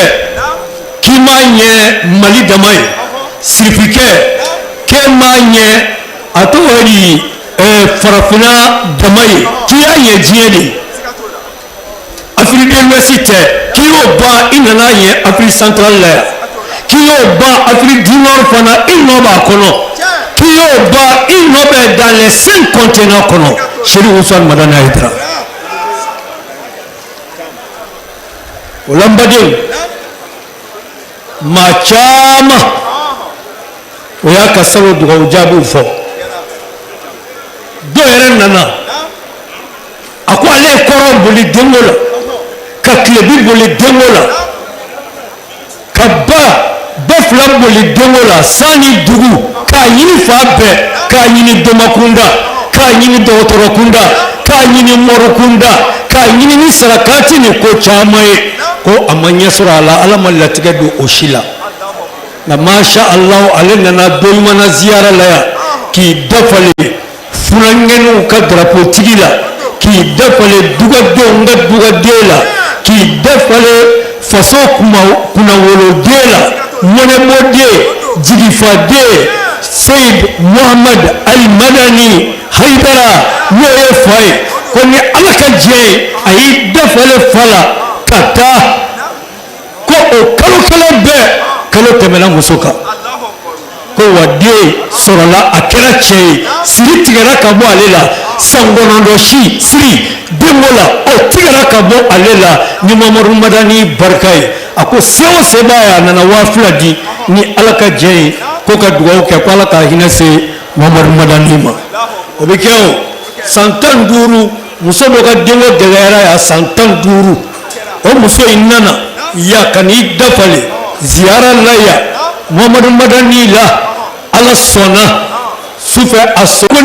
k'i m'a ɲɛ Mali dama ye, sirifikɛ k'e m'a ɲɛ a tɔgɔ di farafinna dama ye, k'i y'a ɲɛ diɲɛ de ye. Afrique de l'Ouest tɛ, k'i y'o ban, i nana ɲɛ Afrique centrale la yan, k'i y'o ban, Afrique du Nord fana i nɔ b'a kɔnɔ, k'i y'o ban, i nɔ bɛ dans les cinq continents kɔnɔ. Chérif Ousmane Madani Haïdara, o la n badenw, maa caman o y'a ka salon dugawu jaabiw fɔ. Dɔw yɛrɛ nana, a ko ale ye kɔrɔn boli denko la, ka tilebin boli denko la, ka ba ba fila boli denko la, san ni dugu, k'a ɲini fan bɛɛ, k'a ɲini domakunda, k'a ɲini dɔgɔtɔrɔkunda, k'a ɲini mɔrikunda, k'a ɲini ni sarakati ni ko caman ye, ko a ma ɲɛ sɔrɔ a la. Ala ma latigɛ don o si la. Nka masha Allah, ale nana don ɲuman na ziyara la yan, k'i dafalen funankɛninw ka darapotigi la, k'i dafalen dugadenw ka dugaden la, k'i dafalen faso kunnawoloden la, mɔnɛbɔden, jigifaden, Seyid Muhamad Alimadani Hayidara, n'o ye fa ye, ko ni Ala ka diɲɛ ye, a y'i dafalen fa la ka taa, ko o kalo kelen bɛɛ, kalo tɛmɛna muso kan, ko wa den sɔrɔla, a kɛra cɛ ye. Siri tigɛra ka bɔ ale la, san 9 si siri denko la, o tigɛra ka bɔ ale la ni Mamadu Madani barika ye. A ko se o se b'a ye, a nana 2000 di ni Ala ka jɛ ye, ko ka dugawu kɛ ko Ala ka hinɛ se Mamadu Madani ma. O bɛ kɛ o san 15, muso dɔ ka denko gɛlɛyara yan san 15. O muso in nana yan ka n'i dafalen ziyara la yan Mamadu Madani la. Ala sɔnna, sufɛ a sɔrɔ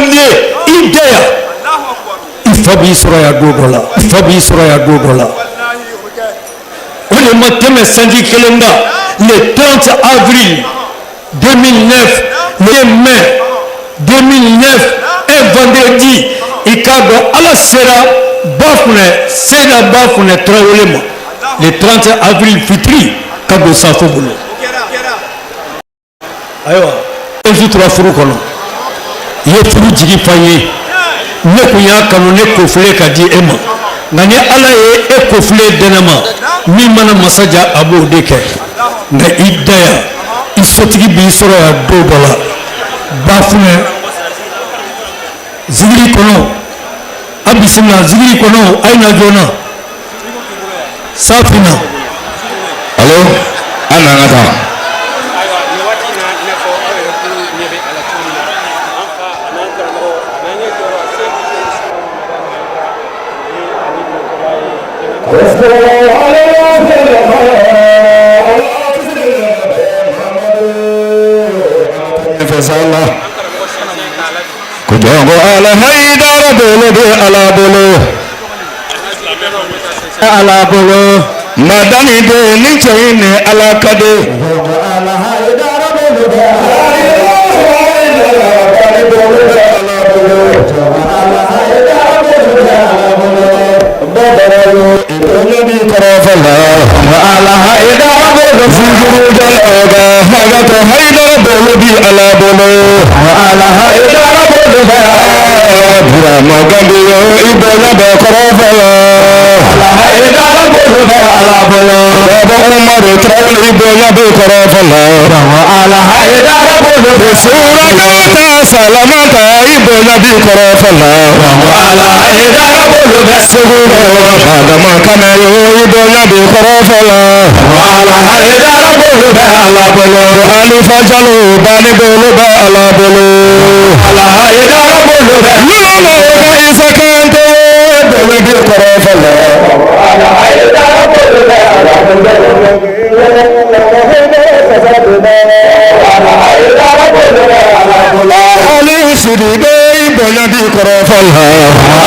i da yan, i fa b'i sɔrɔ yan don dɔ la, i fa b'i sɔrɔ yan don dɔ la. O de ma tɛmɛ sanji kelen kan, le 30 avril 2009, le mai 2009, un vendredi, i k'a dɔn Ala sera Bafunɛ, Seyida Bafunɛ Tarawele ma le 30 avril fitiri ka don safo bolo. Ayiwa, e sutura furu kɔnɔ, i ye furu jigi fa n ye. Ne kun y'a kanu ne kofile ka di e ma, Nka ni Ala ye e kofile dɛnɛ ma, min mana masa ja a b'o de kɛ. Nka i da yan, i sotigi b'i sɔrɔ yan don dɔ la. Bafunɛ zikiri kɔnɔ, a bisimila zikiri kɔnɔ, a ye na joona safina. Alo, an n'an ka taa. Ayiwa, nin waati in na, i n'a fɔ aw yɛrɛ kulu ɲɛ bɛ a la cogo min na, an fa an'an karamɔgɔ an'an ɲɛ jɔyɔrɔ Seyidi Usumani Madani Hayidara ni ale natɔla ye kɛnɛ kan. Ko jɔnko Ala Hayidara bolo bɛ Ala bolo. Ala bolo. Madani den ni cɛ in ni Ala ka di. Ala Hayidara bolo fujuru jala hagata Hayidara bolo bi Ala bolo. Ala Hayidara bolo bɛ Burama Gambiyo i bonya bɛ kɔrɔfɔ la. Ala Hayidara bolo bɛ Ala bolo. Baba Umaru Tarawele i bonya bɛ kɔrɔfɔ la. Ala Hayidara bolo bɛ Surakata Salamata i bonya bɛ kɔrɔfɔ la. Ala Hayidara bolo bɛ Segu Adama Kanayo i bonya bɛ kɔrɔfɔ la. Ala Hayidara bolo bɛ Ala bolo. Alifa Jalo bani bolo bɛ Ala bolo. Ala Hayidara bolo bɛ Lolo ka Isa Kante bonya bɛ kɔrɔfɔ la. Ala Hayidara bolo bɛ Ala bolo. Ali Sidibe i bonya b'i kɔrɔfɔ la.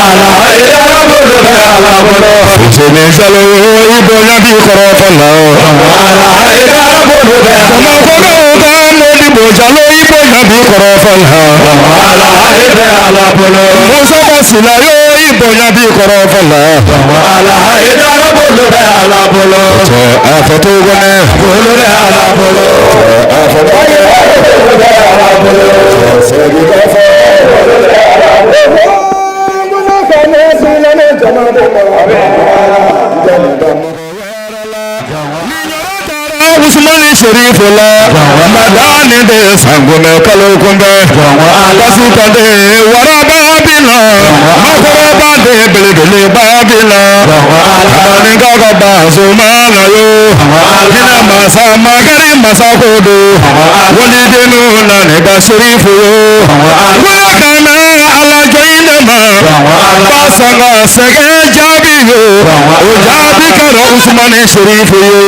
Ala Hayidara bolo bɛ Ala bolo. Fuseni Jalo i bonya b'i kɔrɔfɔ la. Ala Hayidara bolo bɛ Bamakɔkaw ka Modibo Jalo i bonya b'i kɔrɔfɔ la. Ala Hayidara Ala bolo. Musa Basila yo i bonya b'i kɔrɔfɔ la. Ala Hayidara bolo bɛ Ala bolo. Cɛ a fɔ cogo ne bolo bɛ Ala bolo. Cɛ a fɔ cogo ne bolo bɛ Ala bolo. Cɛ segin kɔfɛ bolo bɛ Ala bolo. Usumani Sherifu la, Madani de sangunɛ kalo kunbɛ, Kasuka de waraba bi la, Makɔrɔba de belebeleba bi la, Kamaninka ka Basuma na yo, Hinɛ masa makari masa ko do, Walidenu na ne ka Sherifu yo, Wula kana Ala jɔ in de ma, Basanga sɛgɛn jaabi yo, o jaabi kɛra Usumani Sherifu yo.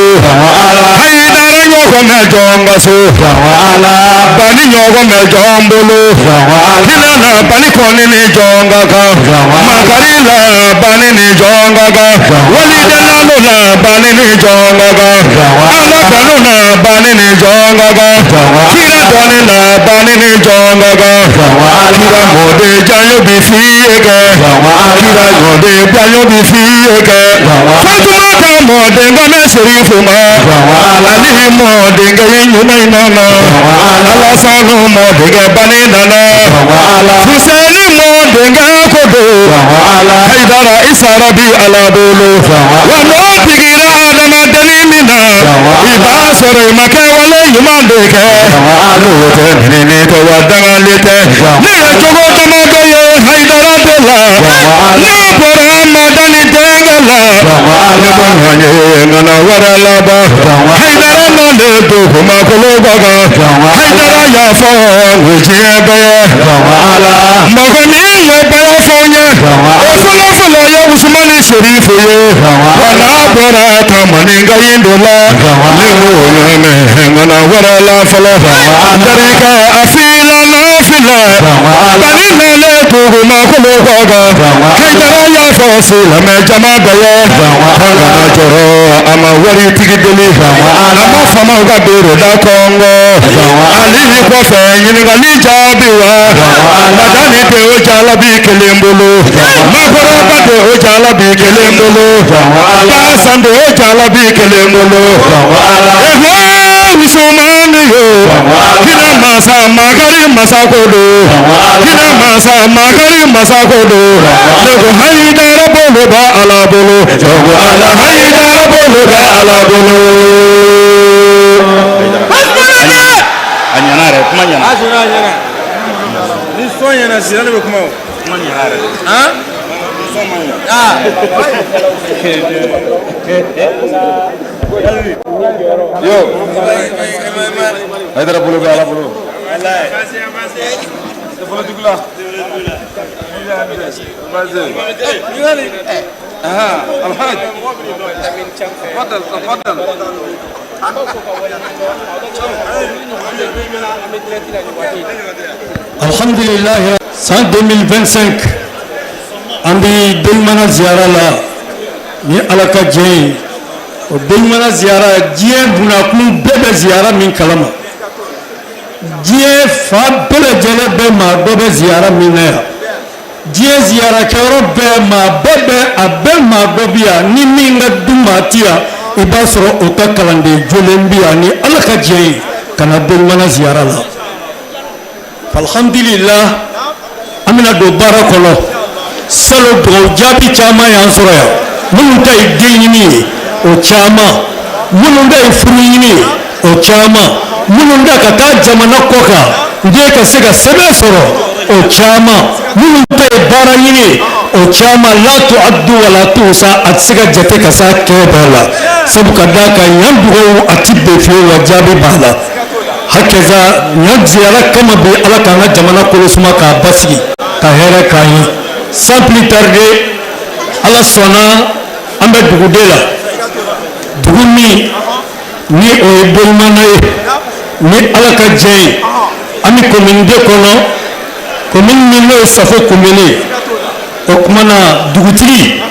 Hayidara ɲɔgɔn mɛ jɔn ka so, bani ɲɔgɔn mɛ jɔn bolo, hinɛ na bani kɔni ni jɔn ka kan, makari la bani ni jɔn ka kan, walidelalu la bani ni jɔn ka kan, Ala kanu na bani ni jɔn ka kan, kira dɔnni la bani ni jɔn ka kan, kira mɔden jayo bi fi ye kɛ, kira mɔden jayo bi fi ye kɛ, Fatumata mɔden kɔnɛ Sherifu ma. Ali mɔdenkɛ ɲuman in nana, Alasanu mɔdenkɛ bani nana, Fuseni mɔdenkɛ ko don, Hayidara i sara bi Ala bolo, wa n'o digira adamadennin min na, i b'a sɔrɔ i ma kɛwale ɲuman de kɛ, n'o tɛ minɛni tɛ wa dangali tɛ, ne ye cogo damadɔ ye Hayidara de la, n'a bɔra Madani denkɛ la, ne ma ɲɛ ŋana wɛrɛ laban. Hayidara nalen dugumakolo kɔ kan, Hayidara y'a fɔ o diɲɛ bɛɛ, mɔgɔ min ye bɛɛ fɔ n ye, o fɔlɔ fɔlɔ ye Usumani Sherifu ye, wa n'a bɔra Tamaninka in de la, ne m'o ɲɛmɛ ŋana wɛrɛ la fɔlɔ, terikɛ a fila n'a fila, bani nalen dugumakolo kɔ kan, Hayidara y'a fɔ silamɛ jama bɛɛ ye, an kana jɔrɔ a ma waritigi deli, a ma faamaw ka bere da kɔngɔ, Ali kɔfɛ ɲininkali jaabi wa, Madani de o jalabi kelen bolo, Makɔrɔba de o jalabi kelen bolo, Basan de o jalabi kelen bolo, Usumani yo, hinɛ masa makari masa ko do, hinɛ masa makari masa ko do, ne ko Hayidara bolo bɛ Ala bolo jɔnko Ala Hayidara bolo bɛ Ala bolo. A ɲɛna yɛrɛ, kuma ɲɛna. A ɲɛna, a ɲɛna. Ni sɔn ɲɛna sisan ne bɛ kuma o. Kuma ɲɛna yɛrɛ. Han? Ni sɔn ma ɲɛ. Aa. Yo. Hayidara bolo bɛ Ala bolo. الحاج تفضل تفضل. Alhamdulillah, san 2025 an bɛ Doɲumana ziyara la ni Ala ka jɛ ye. O Doɲumana ziyara, diɲɛ bunakun bɛɛ bɛ ziyara min kalama, diɲɛ fan bɛɛ lajɛlen bɛ maa dɔ bɛ ziyara min na yan, diɲɛ ziyarakɛyɔrɔ bɛɛ maa bɛɛ bɛ a bɛɛ maa dɔ bi yan, ni min ka du maa ti yan, i b'a sɔrɔ o ka kalanden jolen bi yan ni Ala ka jɛ ye ka na Doɲumana ziyara la. Alhamdulillah, an bɛna don baara kɔnɔ. Salon dugawu jaabi caman y'an sɔrɔ yan, minnu ta ye den ɲini ye o caman, minnu ta ye furu ɲini ye o caman, minnu ta ka taa jamana kɔ kan n den ka se ka sɛbɛn sɔrɔ o caman, minnu ta ye baara ɲini ye o caman. La tuaddu wala tuhsa, a tɛ se ka jate ka s'a kɛ bɛɛ la, sabu ka d'a kan yan dugawu a ti bɛn fiyewu, wa jaabi b'a la. Hakɛza ɲan ziyara kama bi, Ala k'an ka jamana kolo suma k'a basigi ka hɛrɛ k'an ye. Sans plus tarder, Ala sɔnna an bɛ duguden la, dugu min ni o ye Doɲumana ye ni Ala ka jɛ ye. An bɛ commune de kɔnɔ, commune min n'o ye Safo commune ye. O tuma na dugutigi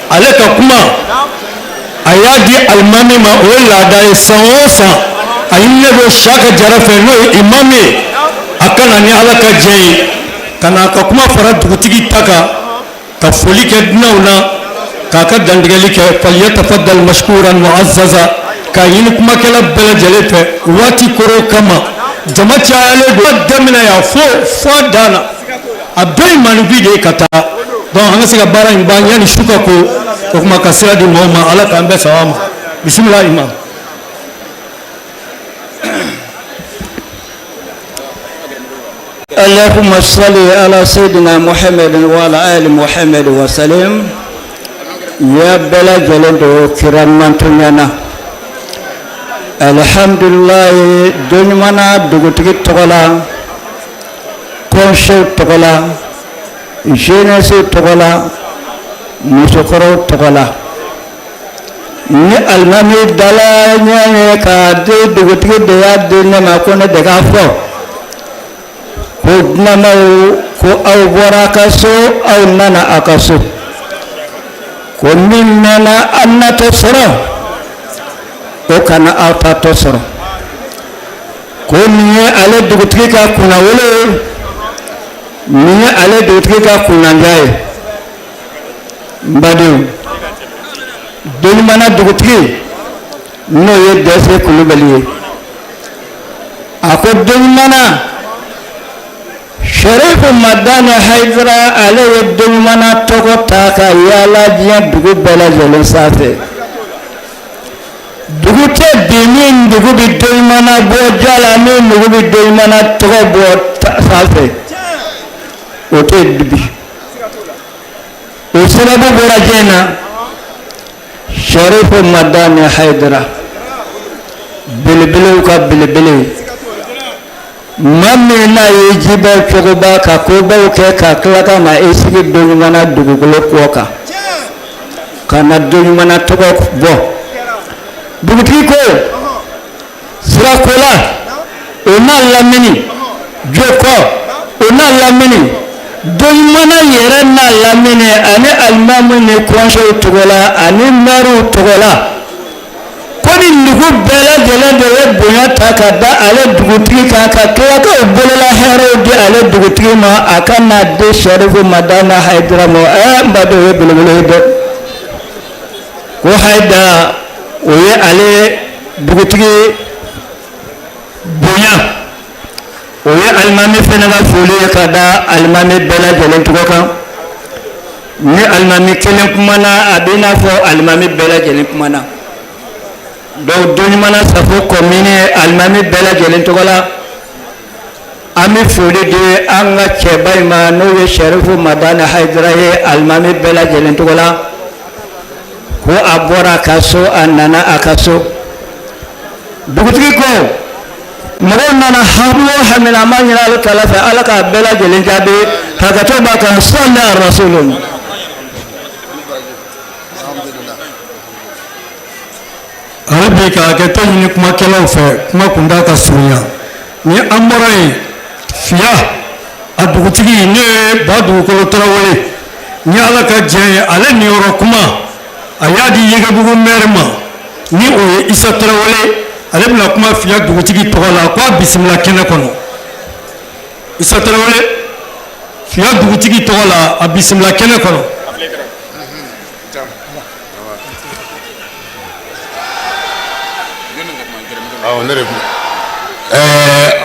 ale ka kuma a y'a di alimami ma, o ye laada ye san o san a ɲininen don Siyaka Jara fɛ, n'o ye imam ye, a ka na ni Ala ka jɛ ye ka na a ka kuma fara dugutigi ta kan, ka foli kɛ dunanw na, k'a ka dantigɛli kɛ. Falyatafaddal mashkuran mu'azzaza, k'a ɲini kumakɛla bɛɛ lajɛlen fɛ waati koro kama, jama cayalen don, daminɛ yan fo fo dan na, a bɛɛ ye maninfin de ye ka taa. Donc an ka se ka baara in ban yanni su ka ko, o tuma ka sira di mɔgɔw ma. Ala k'an bɛɛ saba ma. Bisimila imam. اللهم صل على سيدنا محمد وعلى آل محمد وسلم. يا بلا جلند كرام منتنينا. الحمد لله دنيمنا dugutigi tɔgɔ la, conseil tɔgɔ la, jeunesse tɔgɔ la, musokɔrɔw tɔgɔ la, ni alimami dala ɲɛ ye k'a di dugutigi de y'a di ne ma ko ne de k'a fɔ ko dunanmaw ko aw bɔra a ka so, aw nana a ka so, ko min mɛnna an natɔ sɔrɔ o kana aw taatɔ sɔrɔ, ko nin ye ale dugutigi ka kunnawolo ye, nin ye ale dugutigi ka kunnandiya ye. N badenw, Doɲumana dugutigi n'o ye Dɛsɛ Kulubali ye, a ko Doɲumana Sherifu Madani Hayidara ale ye Doɲumana tɔgɔ ta ka yaala diɲɛ dugu bɛɛ lajɛlen sanfɛ. Dugu tɛ bi min dugu bɛ Doɲumana bɔ ja la, min dugu bɛ Doɲumana tɔgɔ bɔ sanfɛ, o tɛ bi. O sababu bɔra jɛn na, Sherifu Madani Hayidara, belebelew ka belebele, maa min n'a ye jibaw cogoba ka kobaw kɛ ka tila ka na i sigi Doɲumana dugukolo kɔ kan ka na Doɲumana tɔgɔ bɔ. Dugutigi ko Sirakola o n'a lamini, Jokɔ o n'a lamini, Doɲumana yɛrɛ n'a lamini, ani alimami ni conseil tɔgɔ la ani maires tɔgɔ la, ko ni dugu bɛɛ lajɛlen de ye bonya ta ka da ale dugutigi kan ka tila k'o bolola hɛrɛw di ale dugutigi ma, a ka n'a di Sherifu Madani Hayidara ma. N badenw, o ye belebele ye dɛ. Ko Hayidara o ye ale dugutigi bonya, o ye alimami fana ka foli ye ka da alimami bɛɛ lajɛlen tɔgɔ kan. Ni alimami kelen kumana, a bɛ i n'a fɔ alimami bɛɛ lajɛlen kumana. Donc Doniamana Safo commune alimami bɛɛ lajɛlen tɔgɔ la, an bɛ foli di an ka cɛba in ma, n'o ye Sɛrifu Madani Hayidara ye, alimami bɛɛ lajɛlen tɔgɔ la, ko a bɔra a ka so, a nana a ka so. Dugutigi ko mɔgɔw nana hami o hami na, an b'a ɲini Ala taala fɛ, Ala k'a bɛɛ lajɛlen jaabi. Hakɛto b'a kan. Sɔli arasulu. Hali bi ka hakɛto ɲini kumakɛlaw fɛ, kuma kun da ka surunya. Ni an bɔra yen, Fiya a dugutigi, n'o ye Ba Dugukolo Tarawele, ni Ala ka jɛn ye, ale niyɔrɔ kuma a y'a di Yegebugu maire ma, ni o ye Isa Tarawele. Ale bɛna kuma Fiya dugutigi tɔgɔ la, ko a bisimila kɛnɛ kɔnɔ. Isa Tarawele, Fiya dugutigi tɔgɔ la, a bisimila kɛnɛ kɔnɔ.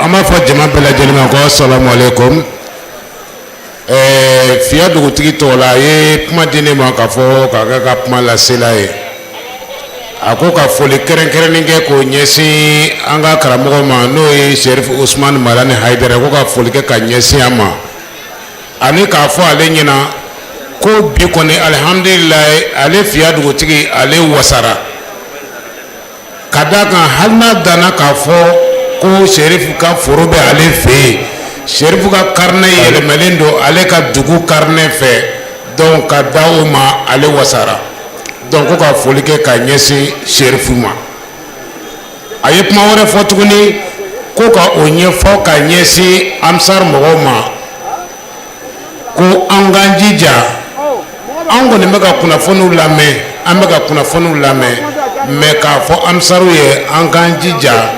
An b'a fɔ jama bɛɛ lajɛlen ma ko asalamu aleykum. Fiya dugutigi tɔgɔ la, a ye kuma di ne ma k'a fɔ k'a kɛ ka kuma lasela ye. A ko ka foli kɛrɛnkɛrɛnnen kɛ k'o ɲɛsin an ka karamɔgɔ ma, n'o ye Serifu Usumani Madani Hayidara, ko ka foli kɛ ka ɲɛsin a ma, ani k'a fɔ ale ɲɛna ko bi kɔni, alihamudulilayi, ale Fiya dugutigi, ale wasara, ka d'a kan hali n'a danna k'a fɔ ko Serifu ka foro bɛ ale fɛ yen, Serifu ka carnet yɛlɛmalen don ale ka dugu carnet fɛ. Donc ka da o ma, ale wasara. Donc ko ka foli kɛ ka ɲɛsin Serifu ma. A ye kuma wɛrɛ fɔ tuguni, ko ka o ɲɛfɔ ka ɲɛsin Ansar mɔgɔw ma, ko an k'an jija. An kɔni bɛ ka kunnafoniw lamɛn, an bɛ ka kunnafoniw lamɛn, mais k'a fɔ Ansaru ye, an k'an jija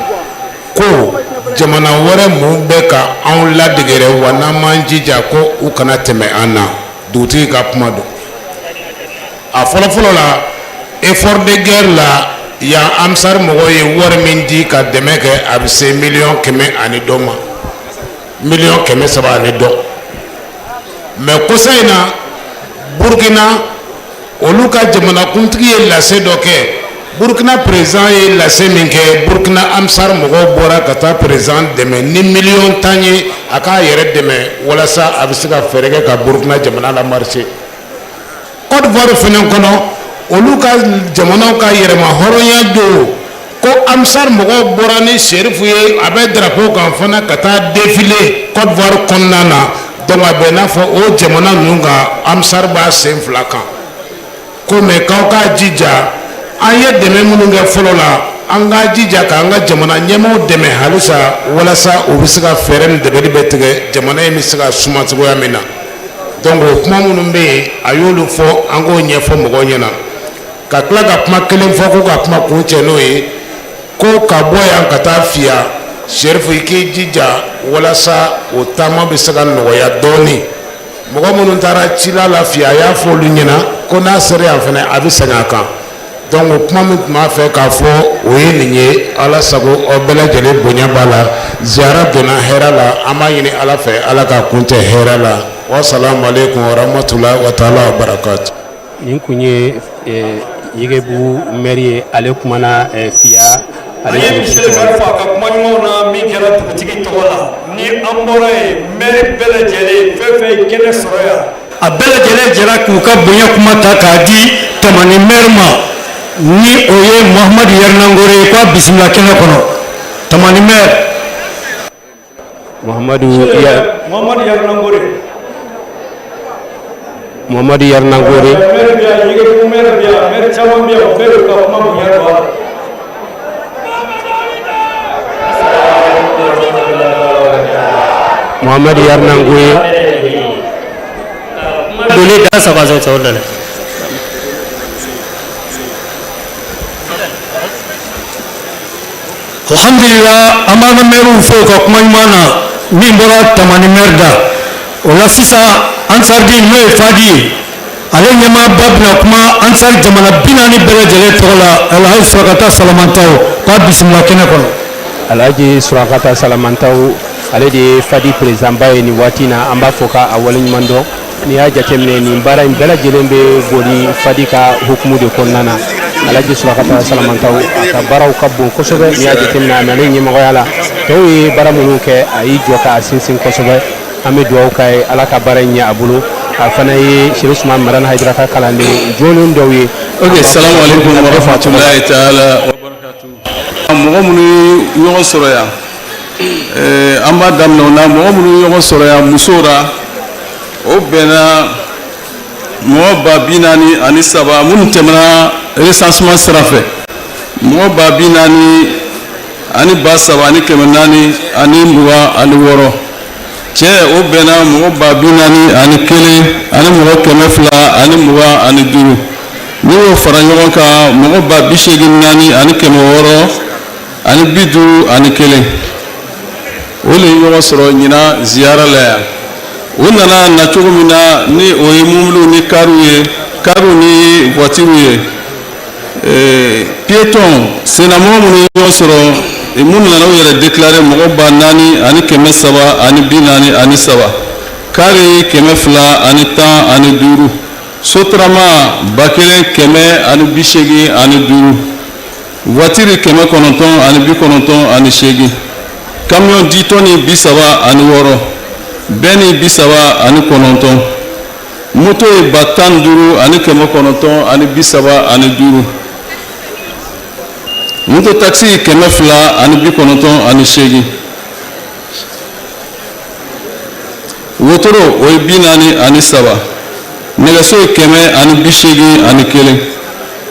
ko jamana wɛrɛ mun bɛ ka anw ladegere wa, n'an m'an jija ko u kana tɛmɛ an na. Dugutigi ka kuma don. A fɔlɔfɔlɔ la, effort de guerre la yan, Ansar mɔgɔw ye wari min di ka dɛmɛ kɛ, a bɛ se miliyɔn 100 ani dɔ ma, miliyɔn 300 ani dɔ. Mais kɔsa in na, Burukina, olu ka jamanakuntigi ye lase dɔ kɛ. Burukina président ye lase min kɛ, Burukina Ansar mɔgɔw bɔra ka taa président dɛmɛ ni miliyɔn 10 ye, a k'a yɛrɛ dɛmɛ walasa a bɛ se ka fɛɛrɛ kɛ ka Burukina jamana la marcher. Côte d'Ivoire fana kɔnɔ, olu ka jamanaw ka yɛrɛma hɔrɔnya don, ko Ansar mɔgɔw bɔra ni Serifu ye, a bɛ drapeau kan fana, ka taa défiler Côte d'Ivoire kɔnɔna na. Donc a bɛ n'a fɔ o jamana ninnu kan, Ansar b'a sen fila kan ko. Mais k'aw k'a jija, an ye dɛmɛ minnu kɛ fɔlɔ la, an k'a jija k'an ka jamana ɲɛmaaw dɛmɛ halisa, walasa u bɛ se ka fɛɛrɛ ni dɛmɛli bɛ tigɛ, jamana in bɛ se ka suma cogoya min na. Donc o kuma minnu bɛ yen, a y'olu fɔ, an k'o ɲɛfɔ mɔgɔw ɲɛna. Ka tila ka kuma kelen fɔ, ko ka kuma kun cɛ n'o ye, ko ka bɔ yan ka taa Fiya, Serifu, i k'i jija walasa o taama bɛ se ka nɔgɔya dɔɔnin. Mɔgɔ minnu taara cila la Fiya, a y'a fɔ olu ɲɛna ko n'a sera yan fana, a bɛ segin a kan. Donc o kuma min tun b'a fɛ k'a fɔ, o ye nin ye. Ala sago, aw bɛɛ lajɛlen bonya b'a la. Ziyara donna hɛrɛ la, an b'a ɲini Ala fɛ, Ala k'a kuncɛ hɛrɛ la. Wasalamu aleykum warahmatulahi wa taala wa barakatu. Nin kun ye Yegebugu maire ye, ale kumana Fiya. Ale ye monsieur le maire fo a ka kuma ɲumanw na min kɛra dugutigi tɔgɔ la. Ni an bɔra yen, maire bɛɛ lajɛlen, fɛn fɛn ye kɛnɛ sɔrɔ yan, a bɛɛ lajɛlen jɛra k'u ka bonya kuma ta k'a di Tamani maire ma, ni o ye Muhamadu Yarinangore ye, k'a bisimila kɛnɛ kɔnɔ, Tamani maire. Muhamadu. Muhamadu Yarinangore. Muhamadu Yarinangore. Maire bɛ yan, Yegebugu maire bɛ yan, maire caman bɛ yan, o bɛɛ bɛ ka kuma bonya don a la. Muhamadu Yarinangore. Doni da saba sɔrɔ dɛ. Alhamdulillah, an b'an ka maires fo ka kuma ɲuman na min bɔra Tamani maire da o la. Sisan, Ansariden, n'o ye Fadi ye, ale ɲɛmaaba bɛna kuma Ansar jamana 40 bɛɛ lajɛlen tɔgɔ la, Alhaji Surakata Salamantaw, k'a bisimila kɛnɛ kɔnɔ. Alhaji Surakata Salamantaw, ale de ye Fadi président ba ye nin waati in na. An b'a fɔ k'a waleɲuman dɔn. N'i y'a jateminɛ, nin baara in bɛɛ lajɛlen bɛ boli Fadi ka hukumu de kɔnɔna na. Alhaji Surakata Salamantaw, a ka baaraw ka bon kosɛbɛ. N'i y'a jateminɛ, a nalen ɲɛmɔgɔya la, tɔw ye baara minnu kɛ, a y'i jɔ k'a sinsin kosɛbɛ. An bɛ dugawu k'a ye, Ala ka baara in ɲɛ a bolo. A fana ye Serifu Usumani Madani Hayidara ka kalanden jolen dɔw ye. Ok, salamu aleykum wa rahmatulahi taala wa barakatuh. Mɔgɔ minnu ye ɲɔgɔn sɔrɔ yan, an b'a daminɛ o la. Mɔgɔ minnu ye ɲɔgɔn sɔrɔ yan musow ra, o bɛnna mɔgɔ 43,000. Minnu tɛmɛna recensement sira fɛ, mɔgɔ 403,426. Cɛ, o bɛnna mɔgɔ 41,225. N'i y'o fara ɲɔgɔn kan, mɔgɔ 84,651, o le ye ɲɔgɔn sɔrɔ ɲinan ziyara la yan. U nana na cogo min na, ni o ye mobiliw ni kariw ye, kariw ni voitures ye. Piéton, sennamɔgɔ minnu ye ɲɔgɔn sɔrɔ, minnu nana u yɛrɛ déclarer, mɔgɔ 4343. Kari 215, sotarama 1185, voiture 998, camion 10 tonnes 36, benne 39, moto ye 15935, moto taxi 298, wotoro o ye 43, nɛgɛso ye 181.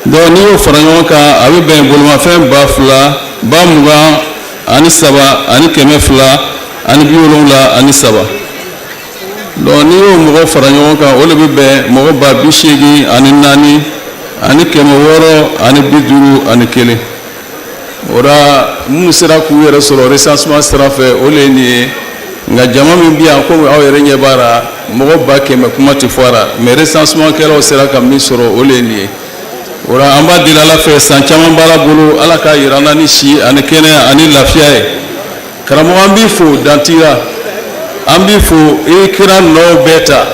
Donc n'i y'o fara ɲɔgɔn kan, a bɛ bɛn bolimafɛn 2000 232,273. Donc n'i y'o mɔgɔ fara ɲɔgɔn kan, o de bɛ bɛn mɔgɔ 84,651. O la, minnu sera k'u yɛrɛ sɔrɔ recensement sira fɛ, o de ye nin ye. Nka jama min bɛ yan, komi aw yɛrɛ ɲɛ b'a la, mɔgɔ 100,000 kuma tɛ fɔ a la, mais recensement kɛlaw sera ka min sɔrɔ, o de ye nin ye. O la, an b'a deli Ala fɛ, san caman b'Ala bolo, Ala k'a yira an na ni si ani kɛnɛya ani lafiya ye. Karamɔgɔ, an b'i fo dantira, an b'i fo. I ye kira nɔ bɛɛ ta,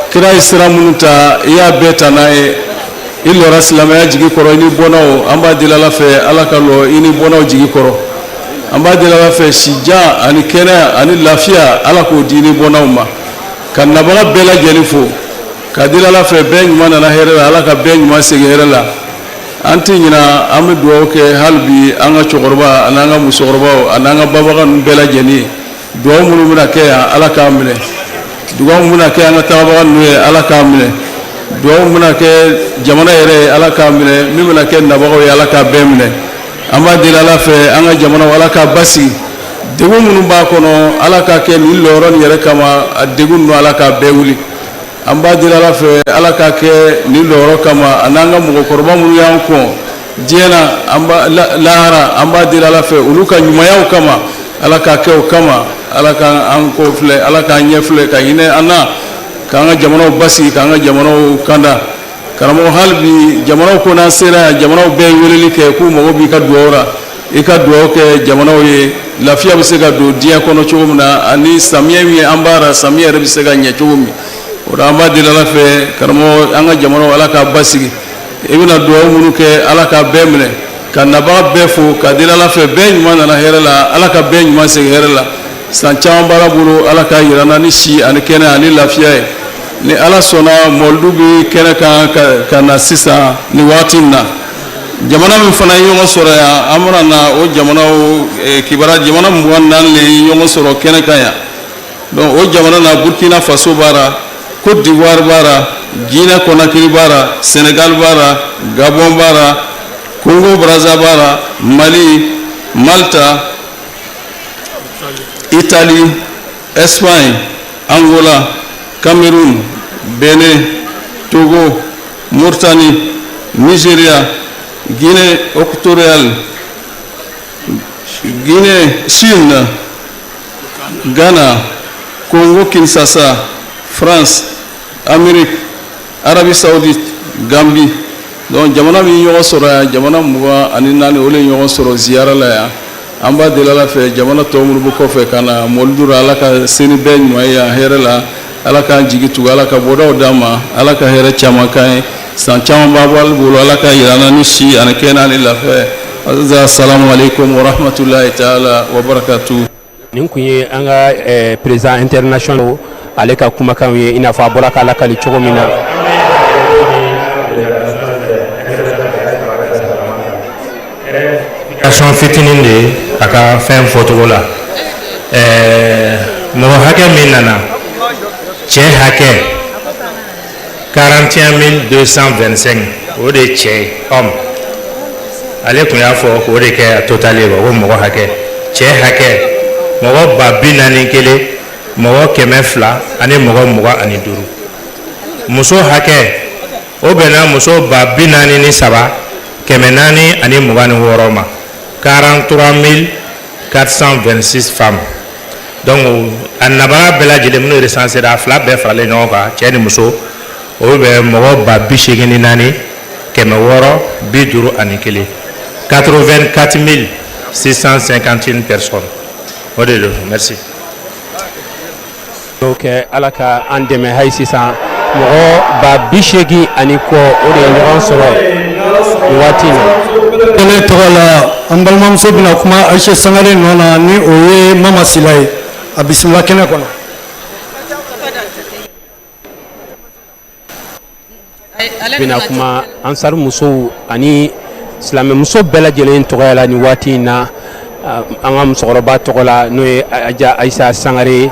kira ye sira minnu ta, i y'a bɛɛ ta n'a ye. I lɔra silamɛya jigi kɔrɔ, i ni bɔnnaw. An b'a deli Ala fɛ, Ala ka lɔ i ni bɔnnaw jigi kɔrɔ. An b'a deli Ala fɛ, sijan ani kɛnɛya ani lafiya, Ala k'o di i ni bɔnnaw ma. Ka nabaga bɛɛ lajɛlen fo, ka deli Ala fɛ, bɛɛ ɲuman nana hɛrɛ la, Ala ka bɛɛ ɲuman segin hɛrɛ la. An tɛ ɲina, an bɛ dugawu kɛ hali bi an ka cɛkɔrɔba ani an ka musokɔrɔbaw ani an ka babaga ninnu bɛɛ lajɛlen ye. Dugawu minnu bɛna kɛ yan, Ala k'a minɛ. Dugawu minnu bɛna kɛ an ka tagabaga ninnu ye, Ala k'a minɛ. Dugawu minnu bɛna kɛ jamana yɛrɛ ye, Ala k'a minɛ. Min bɛna kɛ nabagaw ye, Ala k'a bɛɛ minɛ. An b'a deli Ala fɛ, an ka jamanaw, Ala k'a basigi. Degun minnu b'a kɔnɔ, Ala k'a kɛ nin lɔyɔrɔ nin yɛrɛ kama, a degun ninnu, Ala k'a bɛɛ wuli. An b'a deli Ala fɛ, Ala k'a kɛ nin lɔyɔrɔ kama, ani an ka mɔgɔkɔrɔba minnu y'an kɔn diɲɛ na, an b'a lahara, an b'a deli Ala fɛ, olu ka ɲumanyaw kama, Ala k'a kɛ o kama. Ala k'an kɔ filɛ, Ala k'an ɲɛ filɛ, ka hinɛ an na, k'an ka jamanaw basigi, k'an ka jamanaw kanda. Karamɔgɔ, hali bi jamanaw ko n'an sera yan, jamanaw bɛɛ ye weleli kɛ k'u mago b'i ka dugawu la. I ka dugawu kɛ jamanaw ye, lafiya bɛ se ka don diɲɛ kɔnɔ cogo min na, ani samiyɛ min an b'a ra, samiyɛ yɛrɛ bɛ se ka ɲɛ cogo min. O la, an b'a deli Ala fɛ, karamɔgɔ, an ka jamanaw, Ala k'a basigi. I bɛna dugawu minnu kɛ, Ala k'a bɛɛ minɛ. Ka nabaga bɛɛ fo, ka deli Ala fɛ, bɛɛ ɲuman nana hɛrɛ la, Ala ka bɛɛ ɲuman segin hɛrɛ la. San caman b'Ala bolo, Ala k'a yira an na ni si ani kɛnɛ ani lafiya ye. Ni Ala sɔnna, mɔlidu bɛ kɛnɛ kan ka na sisan nin waati in na. Jamana min fana ye ɲɔgɔn sɔrɔ yan, an bɛna na o jamanaw kibaruya. Jamana 24 de ye ɲɔgɔn sɔrɔ kɛnɛ kan yan. Donc o jamana na, Burkina Faso b'a la, Côte d'Ivoire b'a la, Guinée Conakry b'a la, Sénégal b'a la, Gabon b'a la, Congo Brazza b'a la, Mali, Malta, Italie, Espagne, Angola, Cameroun, Benin, Togo, Mauritanie, Nigeria, Guinée équatoriale, Guinée, Chine, Ghana, Congo Kinshasa, France, Amérique, Arabie Saoudite, Gambie. Donc jamana min ɲɔgɔn sɔrɔ yan, jamana 24, o de ye ɲɔgɔn sɔrɔ ziyara la yan. An b'a deli Ala fɛ, jamana tɔ minnu bɛ kɔfɛ ka na mɔlidu la, Ala ka se ni bɛɛ ɲuman ye yan hɛrɛ la. Ala k'an jigi tugu, Ala ka bɔdaw d'an ma, Ala ka hɛrɛ caman k'an ye, san caman b'a bɔ bolo, Ala ka yira an na ni si ani kɛnɛya ni lafiya. Assalamu alaikum wa rahmatullahi ta'ala wa barakatuh. Nin tun ye an ka président international ale ka kumakanw ye, i n'a fɔ a bɔra k'a lakali cogo min na. Explication fitinin de ye a ka fɛn fɔcogo la. Mɔgɔ hakɛ min nana, cɛ hakɛ 41 225, o de ye cɛ ye, homme. Ale tun y'a fɔ k'o de kɛ a total ye, ko mɔgɔ hakɛ, cɛ hakɛ mɔgɔ 41 mɔgɔ 225. Muso hakɛ, o bɛnna muso 43 426 ma, 43 426 femmes. Donc a nabaga bɛɛ lajɛlen minnu recensé a fila bɛɛ faralen ɲɔgɔn kan, cɛ ni muso, o bɛ mɔgɔ 84 651, 84 651 personnes, o de don. Merci. N'o kɛ, Ala ka an dɛmɛ. Hali sisan mɔgɔ 80 ani kɔ, o de ye ɲɔgɔn sɔrɔ nin waati in na. Kɛnɛ tɔgɔ la, an balimamuso bɛna kuma Ayise Sangare nɔ na, ni o ye Mama Sila ye. A bisimila kɛnɛ kɔnɔ. Bɛna kuma Ansar musow ani silamɛmuso bɛɛ lajɛlen tɔgɔ la nin waati in na, an ka musokɔrɔba tɔgɔ la, n'o ye Aja Ayisa Sangare ye.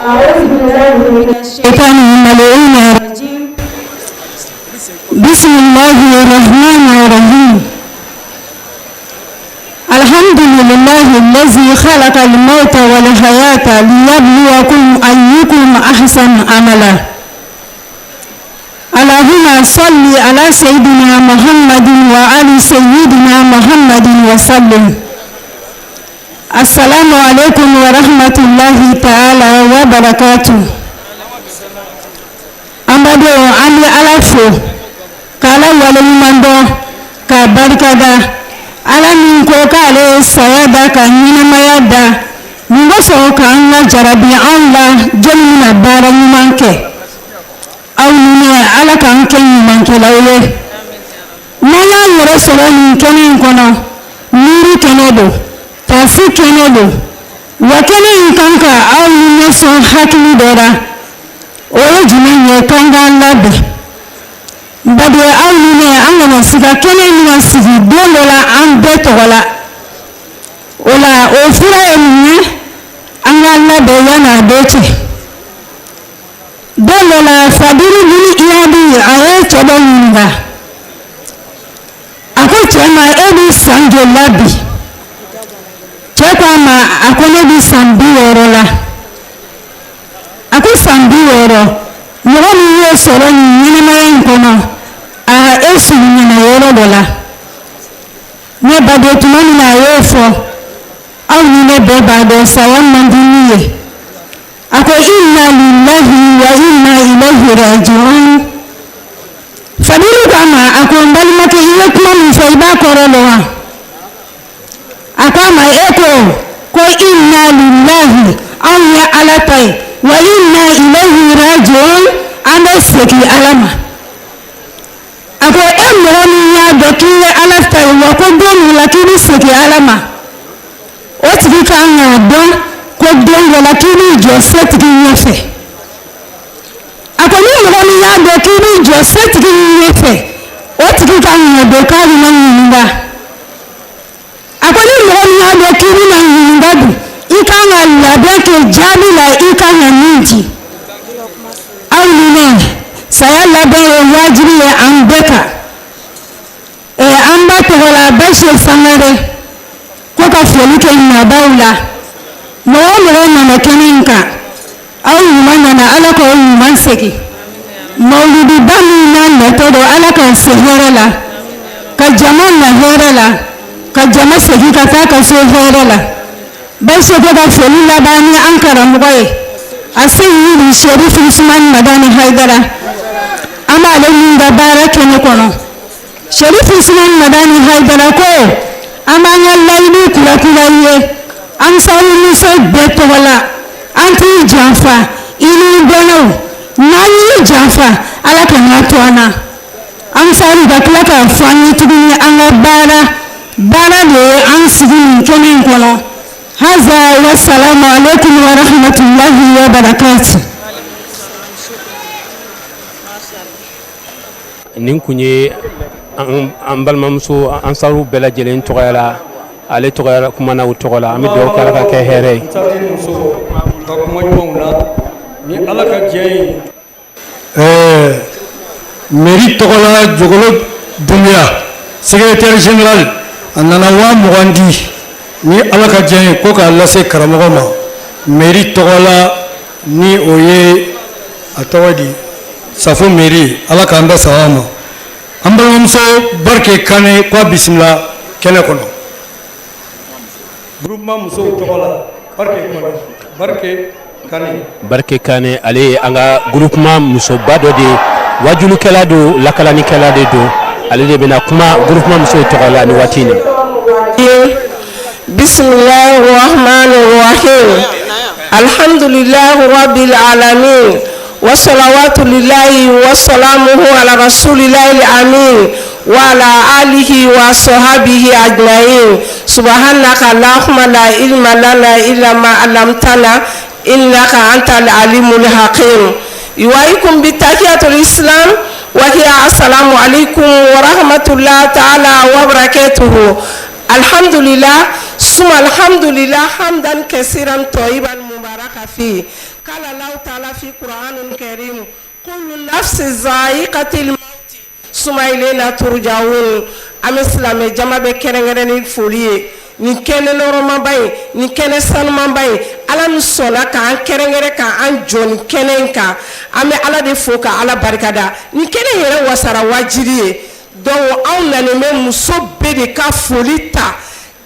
Bismillahirrahmanirrahim. Alhamdulillahi allazi khalaqa al-mauta wal hayata liyabluwakum ayyukum ahsanu amala. Allahumma salli ala sayyidina Muhammadin wa ali sayyidina Muhammadin wa sallim. Assalamu alaikum wa rahmatullahi ta'ala wa barakatuh. An badenw, an bɛ Ala fo k'Ala waleɲuman dɔn, k'a barikada. Ala min ko k'ale ye saya da ka ɲɛnamaya da, nin kosɔn k'an ka jarabi anw la, jɔnni bɛna baara ɲuman kɛ. Aw ni ne, Ala k'an kɛ ɲumankɛlaw ye. N'an y'an yɛrɛ sɔrɔ nin kɛnɛ in kɔnɔ, miiri kɛnɛ don, taasi kɛnɛ don, wa kɛnɛ in kan ka aw ni ne sɔn hakili dɔ la. O ye jumɛn ye? K'an k'an labɛn. Baden, aw ni ne, an kana siga, kɛnɛ in bɛna sigi don dɔ la an bɛɛ tɔgɔ la. O la, o fura ye mun ye? An k'an labɛn yanni a don cɛ. Don dɔ la, Fadili buni Iyadi, a ye cɛ dɔ ɲininka. A ko cɛ ma: "E bɛ san joli la bi?" Cɛ ko a ma, a ko: "Ne bɛ san 60 la." A ko: "San 60, mɔgɔ min y'o sɔrɔ nin ɲɛnamaya in kɔnɔ, a e surunyana yɔrɔ dɔ la." Ne baden, tuma min na a y'o fɔ, aw ni ne bɛɛ b'a dɔn saya man di min ye. A ko: "Inna lillahi wa inna ilayhi raji'un." Fadilu ko a ma, a ko: "N balimakɛ, i ye kuma min fɔ, i b'a kɔrɔ dɔn wa?" A ko a ma: "E ko ko inna lillahi, anw ye Ala ta ye, wa inna ilayhi raji'un, an bɛ segin Ala ma." A ko: "E mɔgɔ min y'a dɔn k'i ye Ala ta ye, wa ko don min la k'i bɛ segin Ala ma, o tigi kan k'a dɔn ko don dɔ la k'i b'i jɔ setigi ɲɛfɛ." A ko: "Ni mɔgɔ min y'a dɔn k'i b'i jɔ setigi ɲɛfɛ, o tigi kan k'a dɔn k'a bɛna ɲininka." A ko: "Ni mɔgɔ min y'a dɔn k'i bɛna ɲininka dun, i kan ka labɛn kɛ jaabi la, i kan ka min di." Aw ni ne, saya labɛn ye wajibi ye an bɛɛ kan. An ba tɔgɔ la, Basi Sangare ko ka foli kɛ nabaaw la. Mɔgɔ o mɔgɔ nana kɛnɛ in kan, aw ɲuman nana, Ala k'aw ɲuman segin. Mawuluduba min n'a natɔ don, Ala k'an se hɛrɛ la, ka jama na hɛrɛ la, ka jama segin ka taa ka so hɛrɛ la. Basi ko ka foli laban ni an karamɔgɔ ye, a Seyidi Sherif Usman Madani Haidara. An b'ale min ka baara kɛnɛ kɔnɔ, Sherif Usman Madani Haidara ko an b'an ka layidu kurakura ye Ansaru muso bɛɛ tɔgɔ la. An t'i janfa, i n'i bɔnnaw, N'an y'i janfa, Ala kana to an na. Ansaru ka tila k'a fɔ an ye tuguni an ka baara baara de ye an sigi nin kɛnɛ in kɔnɔ. Haza wa salamu alaikum wa rahmatulahi wa barakatu. Nin tun ye an balimamuso ansaru bɛɛ lajɛlen tɔgɔya la, ale tɔgɔya kumana u tɔgɔ la. An bɛ dugawu kɛ Ala ka kɛ hɛrɛ ye. Ka kuma ɲumanw na ni Ala ka jɛ ye. Ɛɛ mairie tɔgɔla Jogolo Dunbiya secrétaire général a nana 20 000 di ni Ala ka jɛ ye ko k'a lase karamɔgɔ ma mairie tɔgɔla ni o ye a tɔgɔ di Safo mairie Ala k'an bɛɛ sababa ma an balimamuso Barike Kane ko a bisimila kɛnɛ kɔnɔ groupement musow tɔgɔ la Barike Kane Barike Kane Barike Kane ale ye an ka groupement musoba dɔ de ye, wajulikɛla don, lakalanikɛla de don. Ale de bɛna kuma groupement musow tɔgɔ la nin waati in na. Bisimilahi rahmani rahim alhamdulilahi rabbil alamin wasalawatu lillahi wasalamuhu ala rasulillahi amin wa ala alihi wa sahabihi ajmain subhanaka allahumma la ilma lana illa ma allamtana innaka antal alimul hakim yuwaikum bitahiyatul islam wa hiya assalamu alaikum wa rahmatullahi ta'ala wa barakatuhu alhamdulillah suma alhamdulillah hamdan kasiran tayyiban mubaraka fi qala allah ta'ala fi qur'anil karim kullu nafsin za'iqatil mauti suma ilayna turja'un. An bɛ silamɛ jama bɛɛ kɛrɛnkɛrɛn ni foli ye nin kɛnɛ nɔrɔmaba in, nin kɛnɛ sanumanba in. Ala min sɔnna k'an kɛrɛnkɛrɛn k'an jɔ nin kɛnɛ in kan, an bɛ Ala de fo ka Ala barikada. Nin kɛnɛ in yɛrɛ wasara wajiri ye. Donc anw nalen bɛ muso bɛɛ de ka foli ta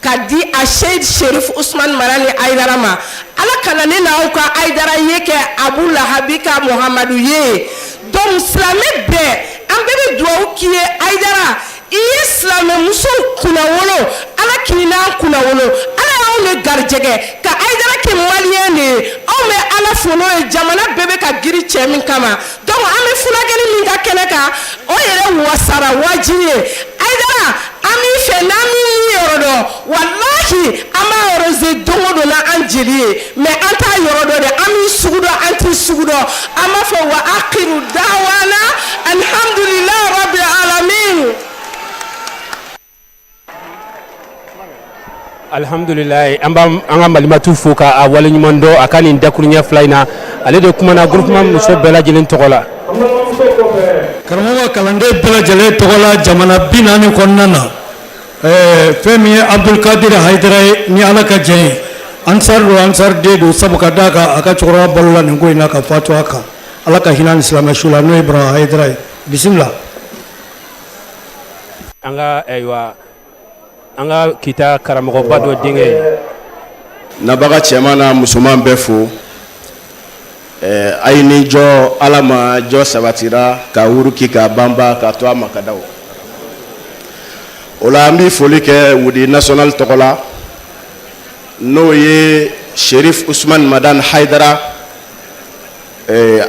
ka di a Seyd Sherif Usman Marani Ayidara ma. Ala kana ne n'aw ka Ayidara ye kɛ Abu Lahabi ka Muhamadu ye. Donc silamɛ bɛɛ, an bɛɛ bɛ dugawu k'i ye Ayidara. I ye silamɛmusow kunnawolo, Ala k'i n'an kunnawolo. Ala y'anw de garijɛgɛ ka Ayidara kɛ maliyɛn de ye. Anw bɛ Ala fo n'o ye, jamana bɛɛ bɛ ka girin cɛ min kama. Donc an bɛ furakɛli min ka kɛnɛ kan, o yɛrɛ wasara wajibi ye. Ayidara, an b'i fɛ n'an m'i yɔrɔ dɔn, walahi an b'a arroser don o don n'an jeli ye, mais an t'a yɔrɔ dɔn dɛ. An b'i sugu dɔn, an t'i sugu dɔn. An b'a fɔ wa akhiru dawana alhamdulilahi rabbil alamin. Alihamdulilayi, an b'an ka Malimatu fo k'a waleɲuman dɔn a ka nin dakuruɲɛ fila in na. Ale de kumana groupement muso bɛɛ lajɛlen tɔgɔ la. Karamɔgɔ kalanden bɛɛ lajɛlen tɔgɔ la jamana 40 kɔnɔna na, fɛn min ye Abdulkadir Hayidara ye ni Ala ka jɛn ye, ansar don, ansar den don, sabu ka d'a kan a ka cɛkɔrɔba balola nin ko in na ka fatu a kan. Ala ka hinɛ ni silamɛ su la, n'o ye Ibrahima Hayidara ye. Bisimila. An ka ayiwa an ka kita karamɔgɔba dɔ denkɛ ye. Nabaga cɛman n'a musoman bɛɛ fo. A ye ni jɔ Ala ma jɔ sabatira ka wuruki ka banba ka to a ma ka da o la. An bɛ foli kɛ wudi national tɔgɔ la, n'o ye Sherif Usman Madani Hayidara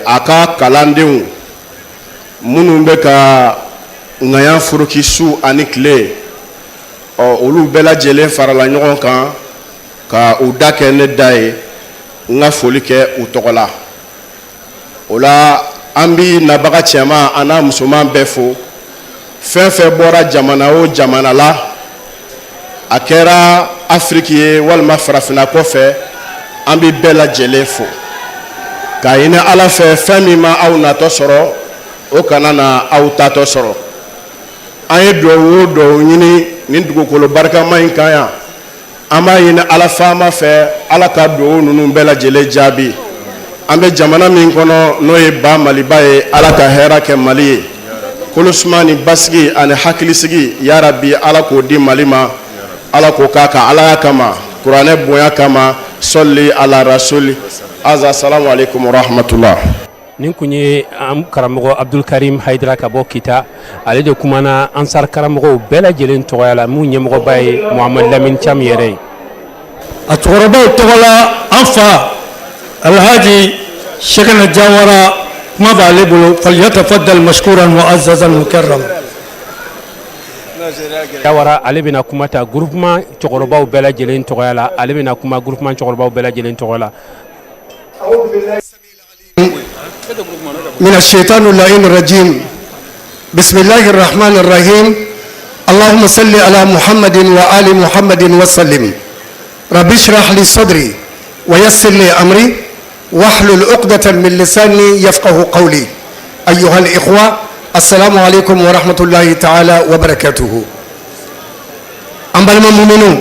a ka kalandenw minnu bɛ ka ŋaya furuki su ani tile. Ɔ olu bɛɛ lajɛlen farala ɲɔgɔn kan ka u da kɛ ne da ye, n ka foli kɛ u tɔgɔ la. O la an bɛ nabaga cɛman a n'a musoman bɛɛ fo. Fɛn fɛn bɔra jamana o jamana la, a kɛra Afiriki ye walima farafinna kɔfɛ, an bɛ bɛɛ lajɛlen fo k'a ɲini Ala fɛ, fɛn min ma aw natɔ sɔrɔ, o kana na aw taatɔ sɔrɔ. An ye dugawu o dugawu ɲini nin dugukolo barikama in kan yan, an b'a ɲini Ala faama fɛ, Ala ka dugawu ninnu bɛɛ lajɛlen jaabi. An bɛ jamana min kɔnɔ, n'o ye ba Maliba ye, Ala ka hɛrɛ kɛ Mali ye, kolosuma ni basigi ani hakilisigi, yarabi Ala k'o di Mali ma, Ala k'o k'a ka Alaya kama, kuranɛ bonya kama, sɔli ala rasuli aza. Salamu aleykum warahmatula. Nin tun ye an karamɔgɔ Abdulkarim Hayidara ka bɔ Kita. Ale de kumana ansar karamɔgɔw bɛɛ lajɛlen tɔgɔya la, min ɲɛmɔgɔba ye Mohamed Lamine Thiam yɛrɛ ye. A cɛkɔrɔbaw tɔgɔ la, an fa Alhaji Sɛkɛna Jawara. Kuma b'ale bolo, falyatafaddal mashkuran mu'azzazan mukarram. Jawara, ale bɛna kuma ta groupement cɛkɔrɔbaw bɛɛ lajɛlen tɔgɔya la. Ale bɛna kuma groupement cɛkɔrɔbaw bɛɛ lajɛlen tɔgɔ la. من الشيطان اللعين الرجيم. بسم الله الرحمن الرحيم. اللهم صل على محمد وآل محمد وسلم. رب اشرح لي صدري ويسر لي أمري واحلل عقدة من لساني يفقه قولي. أيها الإخوة، السلام عليكم ورحمة الله تعالى وبركاته. An balima muminu,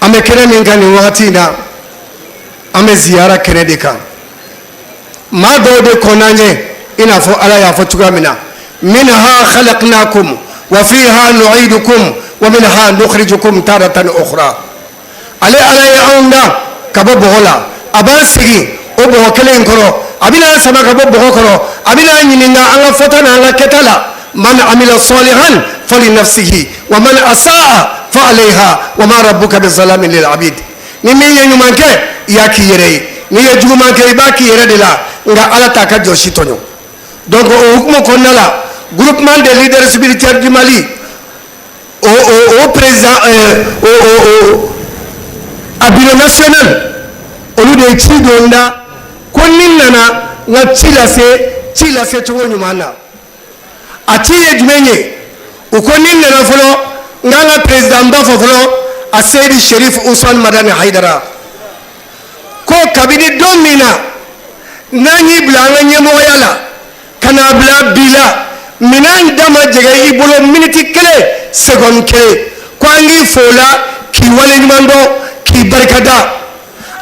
an bɛ kɛnɛ min kan nin wagati in na, an bɛ ziyara kɛnɛ de kan. Maa dɔw de kɔnna an ɲɛ, i n'a fɔ Ala y'a fɔ cogoya min na: minha khalaqnakum wa fiha nu'idukum wa minha nukhrijukum taratan ukhra. Ale Ala ye anw da ka bɔ bɔgɔ la, a b'an sigi o bɔgɔ kelen in kɔrɔ, a bɛna an sama ka bɔ bɔgɔ kɔrɔ, a bɛna an ɲininka an ka fɔta n'an ka kɛta la. Man amila salihan fali nafsihi wa man asaa fa alayha wa ma rabbuka bizalamin lil abid. Ni min ye ɲuman kɛ, i y'a k'i yɛrɛ ye. N'i ye juguman kɛ, i b'a k'i yɛrɛ de la, nka Ala t'a ka jɔn si tɔɲɔ. Donc o hukumu kɔnɔna la, groupement des leaders spirituels du Mali, o président, o a bureau national, olu de ye ci don da ko ni nana n ka ci lase, ci lase cogo ɲuman na. A ci ye jumɛn ye? U ko ni nana fɔlɔ, n k'an ka président ba fɔ fɔlɔ, a Seyidi Sherif Usman Madani Hayidara, ko kabini don min na n'an y'i bila an ka ɲɛmɔgɔya la ka n'a bila bi la, minɛn da ma jɛgɛ i bolo miniti kelen, seconde kelen, ko an k'i fo o la, k'i waleɲuman dɔn, k'i barikada.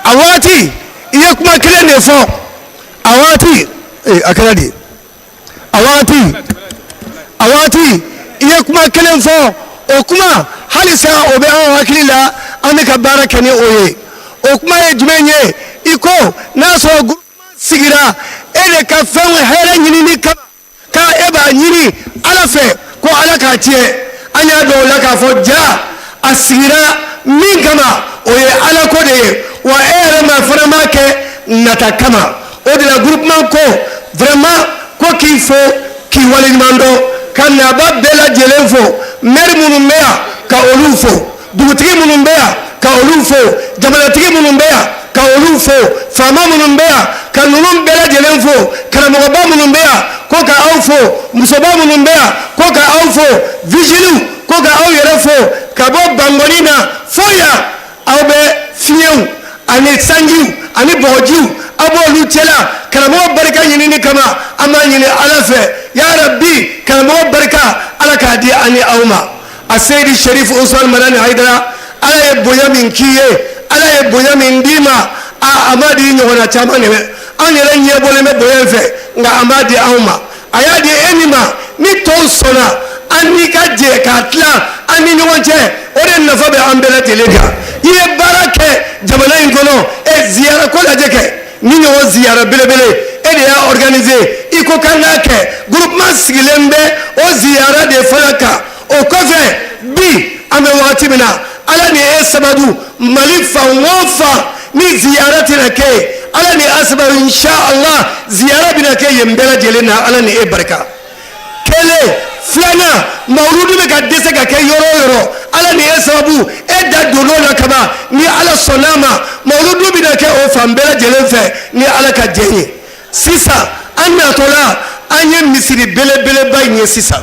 A waati i ye kuma kelen de fɔ. A waati ee, a kɛra di? A waati i ye kuma kelen fɔ. O kuma, halisa o bɛ anw hakili la, an bɛ ka baara kɛ ni o ye. O kuma ye jumɛn ye? I ko n'a sɔrɔ groupement sigira e de ka fɛnw hɛrɛ ɲinini kama, k'a e b'a ɲini Ala fɛ ko Ala k'a tiɲɛ. An y'a dɔn o la k'a fɔ ja a sigira min kama, o ye Ala ko de ye wa. E yɛrɛ ma fana m'a kɛ nata kama. O de la groupement ko vraiment ko k'i fo, k'i waleɲuman dɔn, ka naba bɛɛ lajɛlen fo, maire minnu bɛ yan ka olu fo, dugutigi minnu bɛ yan ka olu fo, jamanatigi minnu bɛ yan ka olu fo, faama minnu bɛ yan ka ninnu bɛɛ lajɛlen fo, karamɔgɔba minnu bɛ yan ko ka aw fo, musoba minnu bɛ yan ko ka aw fo, vigiliw ko ka aw yɛrɛ fo, ka bɔ Bankɔni na fo yan, aw bɛ fiɲɛw ani sanjiw ani bɔgɔjiw, aw b'olu cɛla karamɔgɔ barika ɲinini kama. An b'a ɲini Ala fɛ, yarabi, karamɔgɔ barika, Ala k'a di ani aw ma. A Seyidi Sherif Usman Madani Hayidara, Ala ye bonya min k'i ye, Ala ye bonya min d'i ma, a ma di ɲɔgɔnna caman de. Anw yɛrɛ ɲɛ bɔlen bɛ bonya in fɛ, nka an b'a di anw ma. A y'a di e min ma, ni tɔw sɔnna, an n'i ka jɛ k'a tila an ni ɲɔgɔn cɛ, o de nafa bɛ an bɛɛ lajɛlen kan. I ye baara kɛ jamana in kɔnɔ. E ziyara ko lajɛ kɛ ni ɲɔgɔn ziyara belebele, e de y'a organiser. I ko k'an k'a kɛ, groupement sigilen bɛ o ziyara de fana kan. O kɔfɛ, bi an bɛ wagati min na, Ala ni e sababu, Mali fan o fan ni ziyara tɛna kɛ yen, Ala ni a sababu, inshallah, ziyara bɛna kɛ yen bɛɛ lajɛlen na, Ala ni e barika. Kelen filanan, mawuludu bɛ ka dɛsɛ ka kɛ yɔrɔ o yɔrɔ, Ala ni e sababu, e da donn'o la kaban, ni Ala sɔnn'a ma, mawuludu bɛna kɛ o fan bɛɛ lajɛlen fɛ ni Ala ka jɛ ye. Sisan an natɔla, an ye misiri belebeleba in ye. Sisan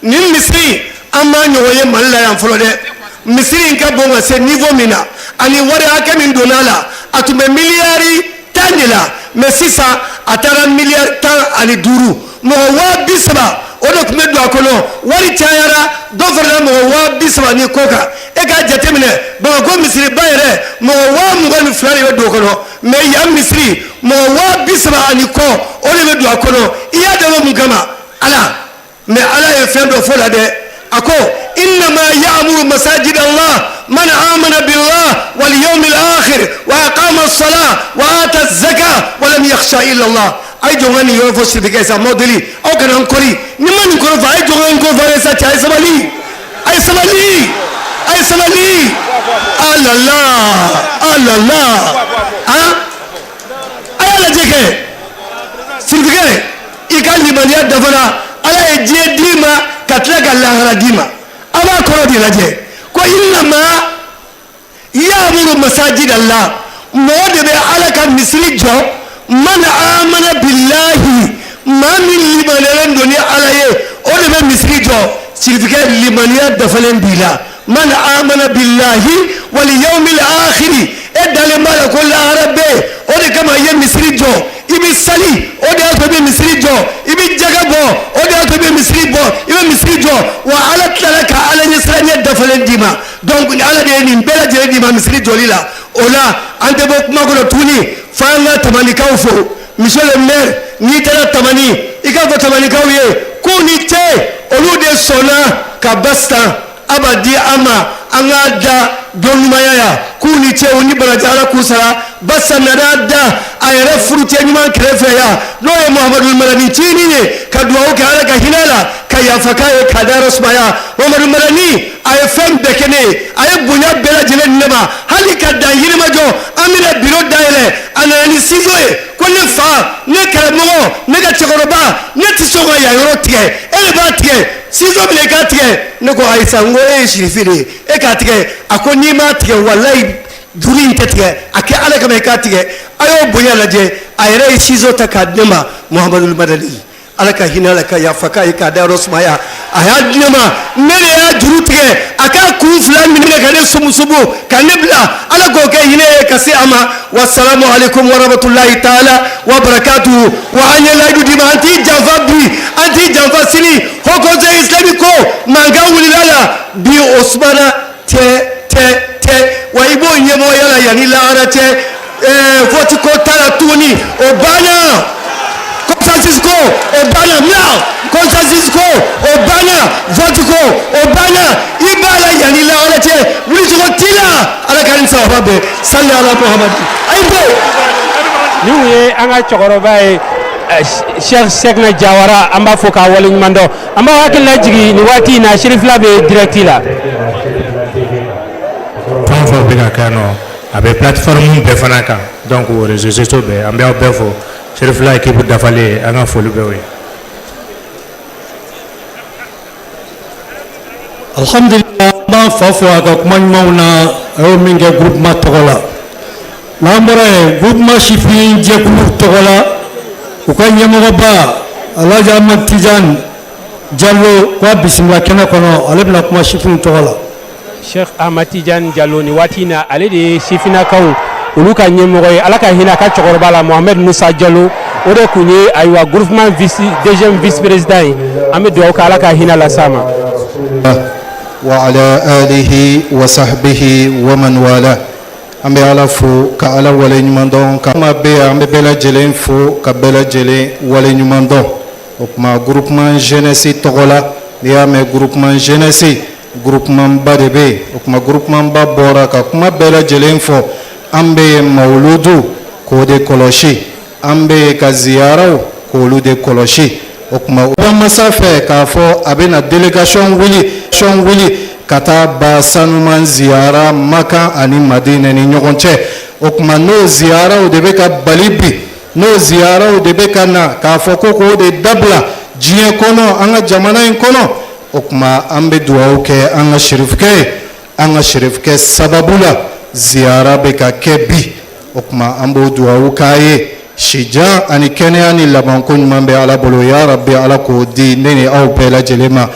nin misiri, an m'a ɲɔgɔn ye Mali la yan fɔlɔ dɛ. Misiri in ka bon ka se niveau min na, ani wari hakɛ min donna a la, a tun bɛ miliyari 10 de la, mais sisan a taara miliyari 15. Mɔgɔ 30.000 o de tun bɛ don a kɔnɔ. Wari cayara, dɔ farala mɔgɔ 30.000 ni kɔ kan. E k'a jateminɛ, Bamakɔ misiriba yɛrɛ, mɔgɔ 22.000 de bɛ don o kɔnɔ, mais yan misiri, mɔgɔ 30.000 ani kɔ, o de bɛ don a kɔnɔ. I y'a dabɔ mun kama? Ala. Mais Ala ye fɛn dɔ fɔ la dɛ. A ko: innama ya'muru masajid Allah man amana billah wal yawmil akhir wa aqama as-salah wa ata az-zaka wa lam yakhsha illa Allah. A ye jɔn ka nin yɔrɔ fɔ sirifikɛ sa, m'aw deli, aw kana n kɔri ni ma nin kɔrɔ fɔ. A ye jɔn ka nin kɔrɔ fɔ sa cɛ. A ye sabali, a ye sabali, a ye sabali. Alala, alala, han, a y'a lajɛ kɛ. Sirifikɛ, i ka limaniya dafara. Ala ye diɲɛ d'i ma ka tila ka lahara d'i ma. A b'a kɔrɔ de lajɛ ko innama ya'muru masajidallah, mɔgɔ de bɛ Ala ka misiri jɔ. Man amana billahi, maa min limaniyalen don ni Ala ye, o de bɛ misiri jɔ. Sirifikɛ, limaniya dafalen b'i la. Man amana billahi wal yawmil akhiri, e dalen b'a la ko lahara bɛ yen, o de kama i ye misiri jɔ. I bɛ sali, o de y'a to i bɛ misiri jɔ. I bɛ jaga bɔ, o de y'a to i bɛ misiri bɔ, i bɛ misiri jɔ. Wa Ala tilala ka Ala ɲɛsiranɲɛ dafalen d'i ma. Donc Ala de ye nin bɛɛ lajɛlen d'i ma misiri jɔli la. O la, an tɛ bɔ kuma kɔnɔ tuguni f'an ka Tamanikaw fo. Monsieur le maire, n'i taara Tamani, i k'a fɔ Tamanikaw ye k'u ni ce. Olu de sɔnna ka ba san a b'a di an ma, an k'a da don ɲumanya ya. K'u ni ce, u ni baraji, Ala k'u sara. Basa nana da a yɛrɛ furucɛ ɲuman kɛrɛfɛ yan, n'o ye Muhamadu Madani Cini ye, ka dugawu kɛ Ala ka hinɛ la, ka yafa k'a ye, k'a dayɔrɔ sumaya. Muhamadu Madani, a ye fɛn bɛɛ kɛ ne ye, a ye bonya bɛɛ lajɛlen di ne ma, hali ka dan Yirimajɔ. An bɛna biro dayɛlɛ, a nana ni ciseau ye ko ne fa, ne karamɔgɔ, ne ka cɛkɔrɔba, ne tɛ sɔn ka yan yɔrɔ tigɛ, e de b'a tigɛ, ciseau minɛ i k'a tigɛ. Ne ko ayisa, n ko e ye sirifi de ye, e k'a tigɛ. A ko n'i m'a tigɛ, walayi juru in tɛ tigɛ, a kɛ Ala kama i k'a tigɛ. A y'o bonya lajɛ, a yɛrɛ ye ciseau ta k'a di ne ma. Muhamadu Madani, Ala ka hinɛ la, ka yafa k'a ye, k'a dayɔrɔ sumaya. A y'a di ne ma, ne de y'a juru tigɛ, a k'a kun fila minɛ ka ne sumusumu ka ne bila. Ala k'o kɛ hinɛ ye ka se a ma. Wasalamu aleykum warahmatulahi taala wa barakatuhu. Wa an ye layidu d'i ma, an t'i janfa bi, an t'i janfa sini. Haut Conseil islamique ko mankan wulila la bi, o sumana tɛ tɛ tɛ. Wa i b'o ɲɛmɔgɔya la yanni lahara cɛ. Vote ko t'a la tuguni, o banna. Consensus ko o banna, mina consensus ko o banna, vote ko o banna. I b'a la yanni lahara cɛ, wulicogo t'i la. Ala ka nin sababa bɛn. Sali ala Muhamadu ayi bɛ. Nin kun ye an ka cɛkɔrɔba ye, Cheikh Cheickna Diawara. An b'a fɔ k'a waleɲuman dɔn. An b'a hakili lajigin nin waati in na, Cherifila bɛ direct la. Fɛn o fɛn bɛ ka kɛ yan nɔ, a bɛ plateforme bɛɛ fana kan, donc réseaux sociaux bɛɛ. An bɛ aw bɛɛ fo. Cherifila équipe dafalen, an ka foli bɛ o ye. Alhamdulillah, an b'an fa fo a ka kuma ɲumanw na, a y'o min kɛ groupement tɔgɔ la. N'an bɔra yen, groupement sifin jɛkulu tɔgɔ la, u ka ɲɛmɔgɔba Alhaji Ahmad Tidiane Jalo k'a bisimila kɛnɛ kɔnɔ, ale bɛna kuma sifinw tɔgɔ la. Cheikh Ahmad Tidiane Jalo, nin waati in na, ale de ye sifinnakaw olu ka ɲɛmɔgɔ ye. Ala ka hinɛ a ka cɛkɔrɔba la, Mohamed Musa Jalo, o de tun ye ayiwa groupement vice deuxième vice président ye. An bɛ dugawu kɛ, Ala ka hinɛ las'a ma. Wa ala alihi wa sahbihi wa man wala. An bɛ Ala fo ka Ala waleɲuman dɔn. Ka ma bɛ yan, an bɛ bɛɛ lajɛlen fo ka bɛɛ lajɛlen waleɲuman dɔn. O tuma, groupement jeunesse tɔgɔ la, n'i y'a mɛn groupement jeunesse, groupement ba de bɛ yen. O tuma, groupement ba bɔra ka kuma bɛɛ lajɛlen fɔ. An bɛ yen mawuludu k'o de kɔlɔsi, an bɛ yen ka ziyaraw k'olu de kɔlɔsi. O tuma, o masa fɛ k'a fɔ a bɛna délégation wuli ka taa ba sanuman ziyara Makan ani Madinɛ ni ɲɔgɔn cɛ. O tuma, n'o ziyaraw de bɛ ka bali bi, n'o ziyaraw de bɛ ka na k'a fɔ ko k'o de dabila diɲɛ kɔnɔ, an ka jamana in kɔnɔ, o tuma, an bɛ dugawu kɛ an ka sirifukɛ ye. An ka sirifukɛ sababu la, ziyara bɛ ka kɛ bi. O tuma, an b'o dugawu k'a ye, sijan ani kɛnɛya ni labanko ɲuman bɛ Ala bolo. Ya Rabi, Ala k'o di ne ni aw bɛɛ lajɛlen ma.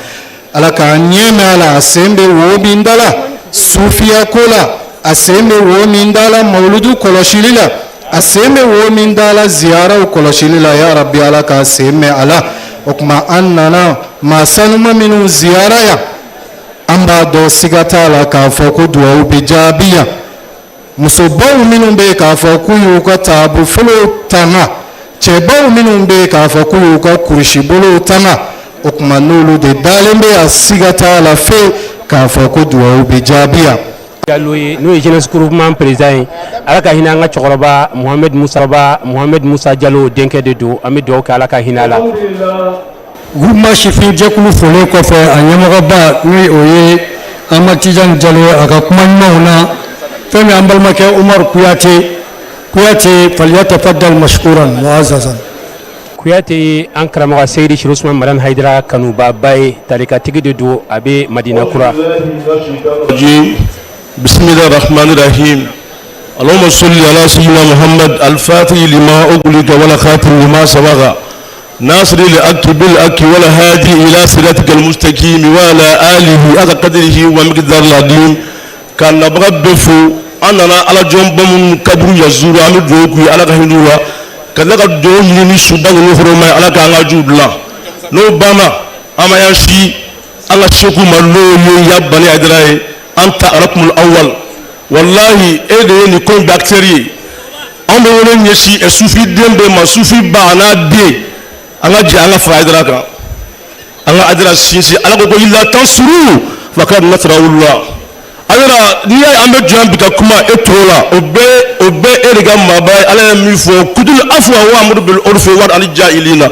Ala k'an ɲɛ mɛn a la. A sen bɛ wo min da la sufiya ko la, a sen bɛ wo min da la mawuludu kɔlɔsili la, a sen bɛ wo min da la ziyaraw kɔlɔsili la, ya Rabi, Ala k'a sen mɛn a la. O tuma, an nana maa sanuma minnu ziyara yan, an b'a dɔn, siga t'a la k'a fɔ ko duwawu bɛ jaabi yan. Musobaw minnu bɛ yen k'a fɔ k'u y'u ka taabofolow tanga, cɛbaw minnu bɛ yen k'a fɔ k'u y'u ka kurusibolow tanga, o tuma, n'olu de dalen bɛ yan, siga t'a la fewu k'a fɔ ko duwawu bɛ jaabi yan. Jalo ye, n'o ye jeunesse groupement président ye. Ala ka hinɛ an ka cɛkɔrɔba Mohamed Musa ba, Mohamed Musa Jalo denkɛ de don. An bɛ dugawu kɛ, Ala ka hinɛ a la. Groupement sifin jɛkulu folen kɔfɛ, a ɲɛmɔgɔba, ni o ye Amadu Tijani Jalo ye, a ka kuma ɲumanw na, fɛn min an balimakɛ Umaru Kuyate, Kuyate, falyatafaddal mashkuran muazzazan. Kuyate ye an karamɔgɔ Seyidi Sherif Usman Madani Hayidara kanubaaba ye, tarikatigi de don, a bɛ Madina kura. Bisimilahi rahmani rahim Allahumma salli ala sayyidina Muhammad al-Fatih lima ughliqa wal khatim lima sabaqa nasiri al-haqqi bil haqqi wal hadi ila siratikal mustaqim wa ala alihi haqqa qadrihi wa miqdaril azim. Ka nabaga bɛɛ fo, an nana ala jɔnba minnu kaburu yazuru, an bɛ dugawu k'u ye Ala ka hinɛ u la, ka tila ka dugawu ɲini ni suba ninnu hɔrɔma ye, Ala k'an ka juw dilan. N'o banna, an ma y'an si an ka seku ma, n'o ye ya Bani Hayidara ye, an ta arakumul awal. Walahi, e de ye nin ko in bɛɛ acteur ye. Anw bɛ wele ɲɛsin sufi den bɛɛ ma, sufi ba a n'a den, an ka jɛ an ka fara Hayidara kan, an ka Hayidara sinsin. Ala ko ko illa tansuru fakad nasarahullah. Hayidara, n'i y'a ye an bɛ jɔ yan bi ka kuma e tɔgɔ la, o bɛɛ e de ka maaba ye. Ala ye min fɔ, kudul afwa wa amuru bil urfi wa anil jahilina,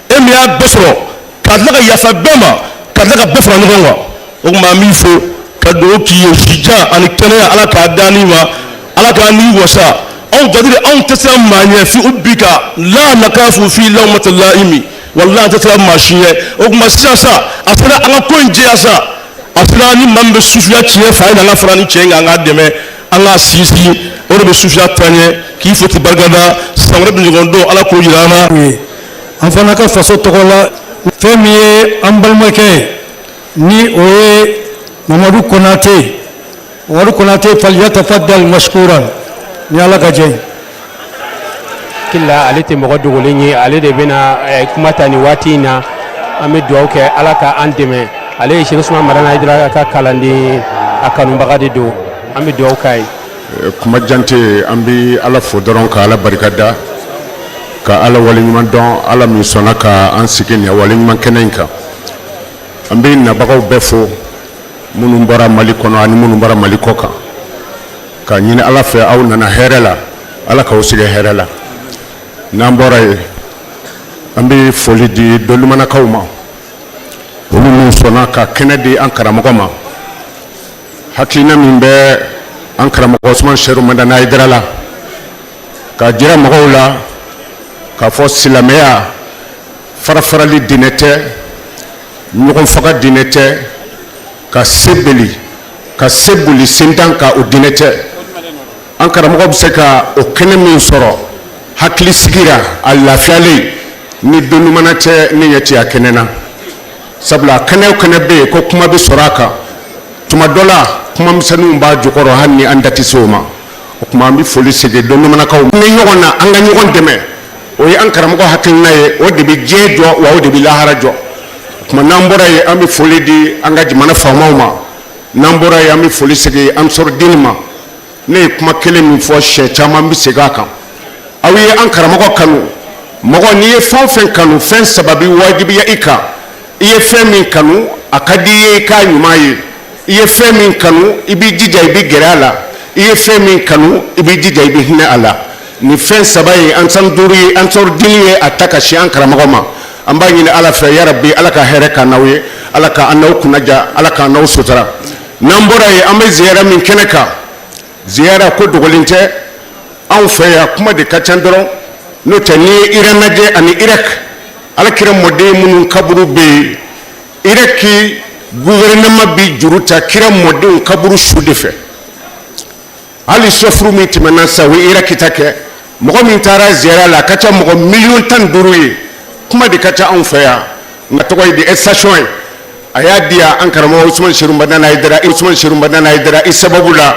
e min y'a bɛɛ sɔrɔ ka tila ka yafa bɛɛ ma, ka tila ka bɛɛ fara ɲɔgɔn kan. O tuma an b'i fo ka dugawu k'i ye, sijan ani kɛnɛya Ala k'a d'an ma, Ala k'an ni wasa. Anw jadiri, anw tɛ siran maa ɲɛ fi ubbika la nakafu fi lawmati laimi, walahi an tɛ siran maa si ɲɛ. O tuma sisan sa, a sera an ka ko in jɛya sa, a sera ni maa min bɛ sufiya tiɲɛ fa ye, an ka fara ni cɛ in kan, an k'a dɛmɛ, an k'a sinsin, o de bɛ sufiya taa ɲɛ. K'i fo k'i barikada, san wɛrɛ bɛ ɲɔgɔn don, Ala k'o jira an na. An fana ka faso tɔgɔ la, fɛn min ye an balimakɛ ye, ni o ye Mamadu Konate, Mamadu Konate, falyatafaddal mashkuran, ni Ala ka jɛ ye. Kila ale tɛ mɔgɔ dogolen ye, ale de bɛna kuma ta nin waati in na. An bɛ dugawu kɛ Ala ka an dɛmɛ. Ale ye Sherif Usman Madani Hayidara ka kalanden, a kanubaga de don, an bɛ dugawu k'a ye. Kuma jan tɛ, an bɛ Ala fo dɔrɔn, ka Ala barika da, ka Ala waleɲuman dɔn, Ala min sɔnna ka an sigi nin waleɲuman kɛnɛ in kan. An bɛ nabagaw bɛɛ fo, minnu bɔra Mali kɔnɔ ani minnu bɔra Mali kɔ kan, ka ɲini Ala fɛ, aw nana hɛrɛ la, Ala k'aw sigi hɛrɛ la. N'an bɔra yen, an bɛ foli di dɔnnimanakaw ma, olu minnu sɔnna ka kɛnɛ di an karamɔgɔ ma. Hakilina min bɛ an karamɔgɔ Usman Seru Madani Hayidara la, k'a jira mɔgɔw la k'a fɔ silamɛya farafarali diinɛ tɛ, ɲɔgɔn faga diinɛ tɛ, ka se beli ka se boli sentan ka o diinɛ tɛ. An karamɔgɔ bɛ se ka o kɛnɛ min sɔrɔ hakili sigira, a lafiyalen, ni dɔnnimana tɛ, ne ɲɛ tɛ a kɛnɛ na. Sabula kɛnɛ o kɛnɛ bɛ yen ko kuma bɛ sɔrɔ a kan, tuma dɔ la kuma misɛnninw b'a jukɔrɔ, hali ni an da tɛ se o ma. O tuma an bɛ foli segin dɔnnimanakaw ni ɲɔgɔn na, an ka ɲɔgɔn dɛmɛ, o ye an karamɔgɔ hakilina ye, o de bɛ diɲɛ jɔ, wa o de bɛ lahara jɔ. O tuma n'an bɔra yen, an bɛ foli di an ka jamana faamaw ma. N'an bɔra yen, an bɛ foli segin Ansɔrɔdini ma. Ne ye kuma kelen min fɔ siɲɛ caman, n bɛ segin a kan. Aw ye an karamɔgɔ kanu. Mɔgɔ, n'i ye fɛn o fɛn kanu, fɛn saba bɛ wajibiya i kan. I ye fɛn min kanu, a ka di i ye i k'a ɲuman ye. I ye fɛn min kanu, i b'i jija, i bɛ gɛrɛ a la. I ye fɛn min kanu, i b'i jija, i bɛ hinɛ a la. Nin fɛn saba ye Ansar duuru ye, Ansɔrɔdini ye a ta ka sin an karamɔgɔ ma. An b'a ɲini Ala fɛ, yarabi Ala ka hɛrɛ k'an n'aw ye, Ala ka an n'aw kunnaja, Ala k'an n'aw sutura. N'an bɔra yen, an bɛ ziyara min kɛnɛ kan, ziyara ko dogolen tɛ anw fɛ yan, kuma de ka ca dɔrɔn. N'o tɛ, n'i ye Iran lajɛ ani Irak, Alakira mɔden minnu kaburu bɛ yen, Irak gouvernement bi juru ta kira mɔdenw kaburu su de fɛ. Hali sɔfuru min tɛmɛna sa, o ye Irak ta kɛ. Mɔgɔ min taara ziyara la, a ka ca mɔgɔ 15 miliyɔn ye. Kuma de ka ca anw fɛ yan, nka tɔgɔ ye di station ye, a y'a di yan an karamɔgɔ Usman Seru Madani Hayidara, Usman Seru Madani Hayidara i sababu la.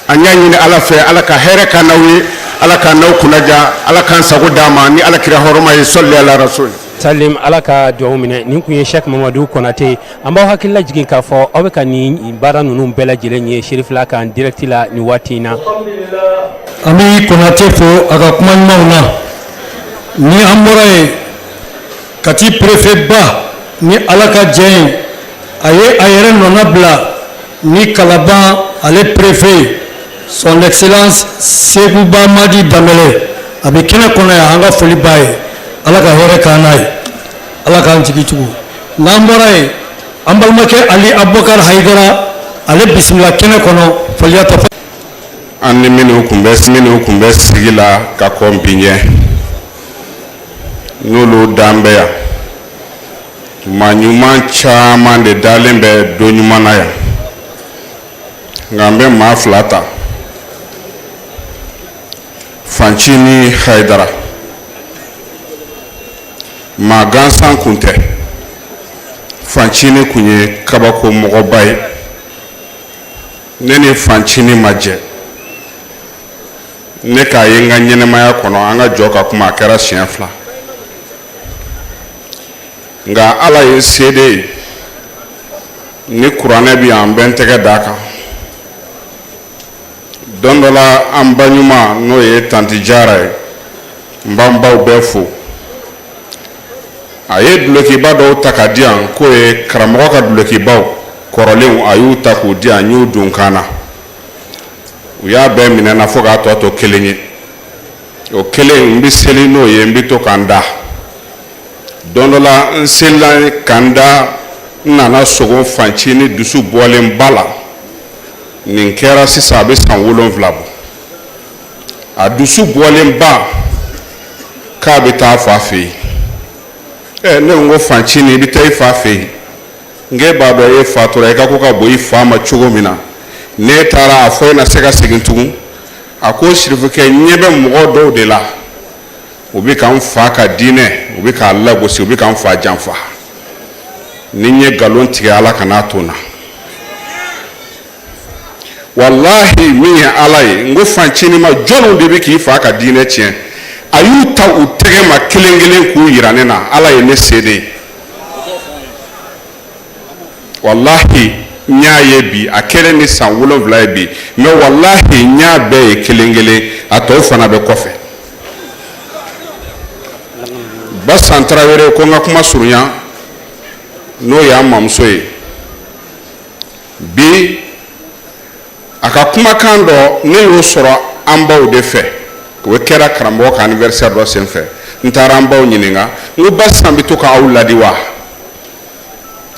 An y'a ɲini Ala fɛ, Ala ka hɛrɛ k'an n'aw ye, Ala k'an n'aw kunnaja, Ala k'an sago d'an ma ni Ala kira hɔrɔma ye, sɔli ala rasul. Salim, Ala ka dugawu minɛ. Nin tun ye Sɛki Mamadu Konate. An b'aw hakili lajigin k'a fɔ aw bɛ ka nin baara ninnu bɛɛ lajɛlen ye Serifila kan direct la nin waati in na. An bɛ Konate fo a ka kuma ɲumanw na. Ni an bɔra yen, Kati préfet ba, ni Ala ka jɛ ye, a ye a yɛrɛ nɔna bila ni Kalaban ale préfet, son excellence Sekuba Madi Danbɛlɛ, a bɛ kɛnɛ kɔnɔ yan. An ka foli b'a ye, Ala ka hɛrɛ k'an n'a ye, Ala k'an jigi tugu. N'an bɔra yen, an balimakɛ Ali Abubakar Hayidara, ale bisimila kɛnɛ kɔnɔ, faliyata. An ni minnu tun bɛ sigi la ka kɔn bi ɲɛ. N'olu dan bɛ yan, maa ɲuman caman de dalen bɛ don ɲuman na yan, nka n bɛ maa fila ta, Fancini Hayidara. Maa gansan kun tɛ, Fancini kun ye kabako mɔgɔba ye. Ne ni Fancini ma jɛ, ne k'a ye n ka ɲɛnamaya kɔnɔ, an ka jɔ ka kuma, a kɛra siɲɛ fila. Nka Ala ye seede ye, ni kuranɛ bɛ yan, n bɛ n tɛgɛ d'a kan. Don dɔ la, an ba ɲuman, n'o ye tanti Jara ye, n b'an baw bɛɛ fo, a ye dulokiba dɔw ta ka di yan k'o ye karamɔgɔ ka dulokibaw kɔrɔlenw. A y'u ta k'u di yan, n y'u don kan na. U y'a bɛɛ minɛ na fo k'a tɔ to kelen ye. O kelen, n bɛ seli n'o ye, n bɛ to ka n da. Don dɔ la, n selila ka n da, n nana sogo Fancini dusu bɔlenba la. Nin kɛra sisan, a bɛ san 7 bɔ. A dusu bɔlenba k'a bɛ taa fa fɛ yen. Ɛ, ne ko Fancini, i bɛ taa i fa fɛ yen? N k'e b'a dɔn e fatura, i ka ko ka bon i fa ma cogo min na, n'e taara a fɔ e na se ka segin tugun? A ko, sirifukɛ, ɲɛ bɛ mɔgɔ dɔw de la, u bɛ ka n fa ka diinɛ, u bɛ k'a lagosi, u bɛ ka n fa janfa. Ni n ye nkalon tigɛ, Ala kan'a to n na. Walahi, min ye Ala ye, n ko Fancini ma, jɔnw de bɛ k'i fa ka diinɛ tiɲɛ? A y'u ta u tɛgɛ ma kelen kelen k'u yira ne na. Ala ye ne seede ye, walahi, n y'a ye bi. A kɛlen ni san 7 ye bi, mais walahi, n y'a bɛɛ ye kelen kelen. A tɔw fana bɛ kɔfɛ. Basan Tarawele ko n ka kuma surunya, n'o y'an mamuso ye bi. A ka kumakan dɔ, ne y'o sɔrɔ an baw de fɛ. O kɛra karamɔgɔ ka anniversaire dɔ senfɛ. N taara an baw ɲininka, n ko Basan bɛ to k'aw ladi wa?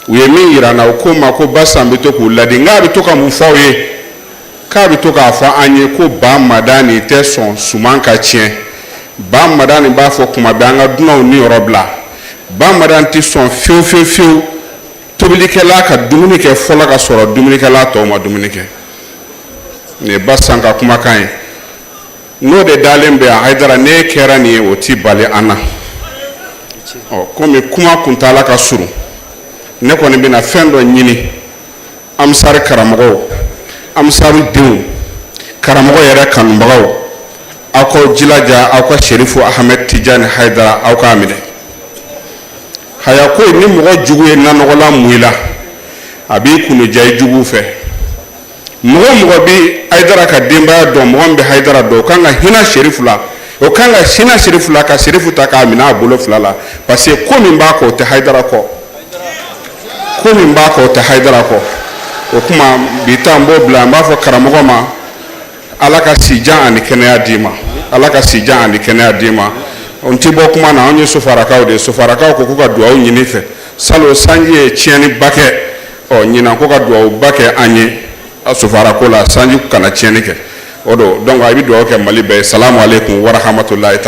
U ye min yira n na, u ko n ma ko Basan bɛ to k'u ladi. N k'a bɛ to ka mun fɔ aw ye? K'a bɛ to k'a fɔ an ye ko Ba Madani tɛ sɔn suman ka tiɲɛ. Ba Madani b'a fɔ kuma bɛɛ an ka dunanw niyɔrɔ bila. Ba Madani tɛ sɔn fiyewu fiyewu fiyewu tobilikɛla ka dumuni kɛ fɔlɔ ka sɔrɔ dumunikɛla tɔw ma dumuni kɛ. Nin ye Basan ka kumakan ye, n'o de dalen bɛ yan. Hayidara, n'e kɛra nin ye, o ti bali an na. Ɔ, komi kuma kuntaala ka surun, ne kɔni bɛna fɛn dɔ ɲini Ansari karamɔgɔw, Ansari denw, karamɔgɔ yɛrɛ kanubagaw, aw k'aw jilaja aw ka Serifu Ahmed Tijani Hayidara, aw k'a minɛ. Haya ko ni mɔgɔ jugu ye nanɔgɔlan mun i la, a b'i kunnaja i juguw fɛ. Mɔgɔ mɔgɔ bɛ Hayidara ka denbaya dɔn, mɔgɔ min bɛ Hayidara dɔn, o kan ka hinɛ Serifu la, o kan ka hinɛ Serifu la, ka Serifu ta k'a minɛ a bolo fila la, parce que ko min b'a kɔ, o tɛ Hayidara kɔ. Ko min b'a kɔ, o tɛ Hayidara kɔ. O tuma, bi ta, n b'o bila. N b'a fɔ karamɔgɔ ma, Ala ka sijan ani kɛnɛya d'i ma, Ala ka sijan ani kɛnɛya d'i ma. N ti bɔ kuma na. Anw ye Sofarakaw de ye. Sofarakaw ko k'u ka dugawu ɲini fɛ. Salon, sanji ye tiɲɛniba kɛ. Ɔ, ɲinan ko ka dugawuba kɛ an ye Sofarako la, sanji kana tiɲɛni kɛ. O don, donc a bɛ dugawu kɛ Mali bɛɛ ye. Salamu aleykum warahamatulayi taala.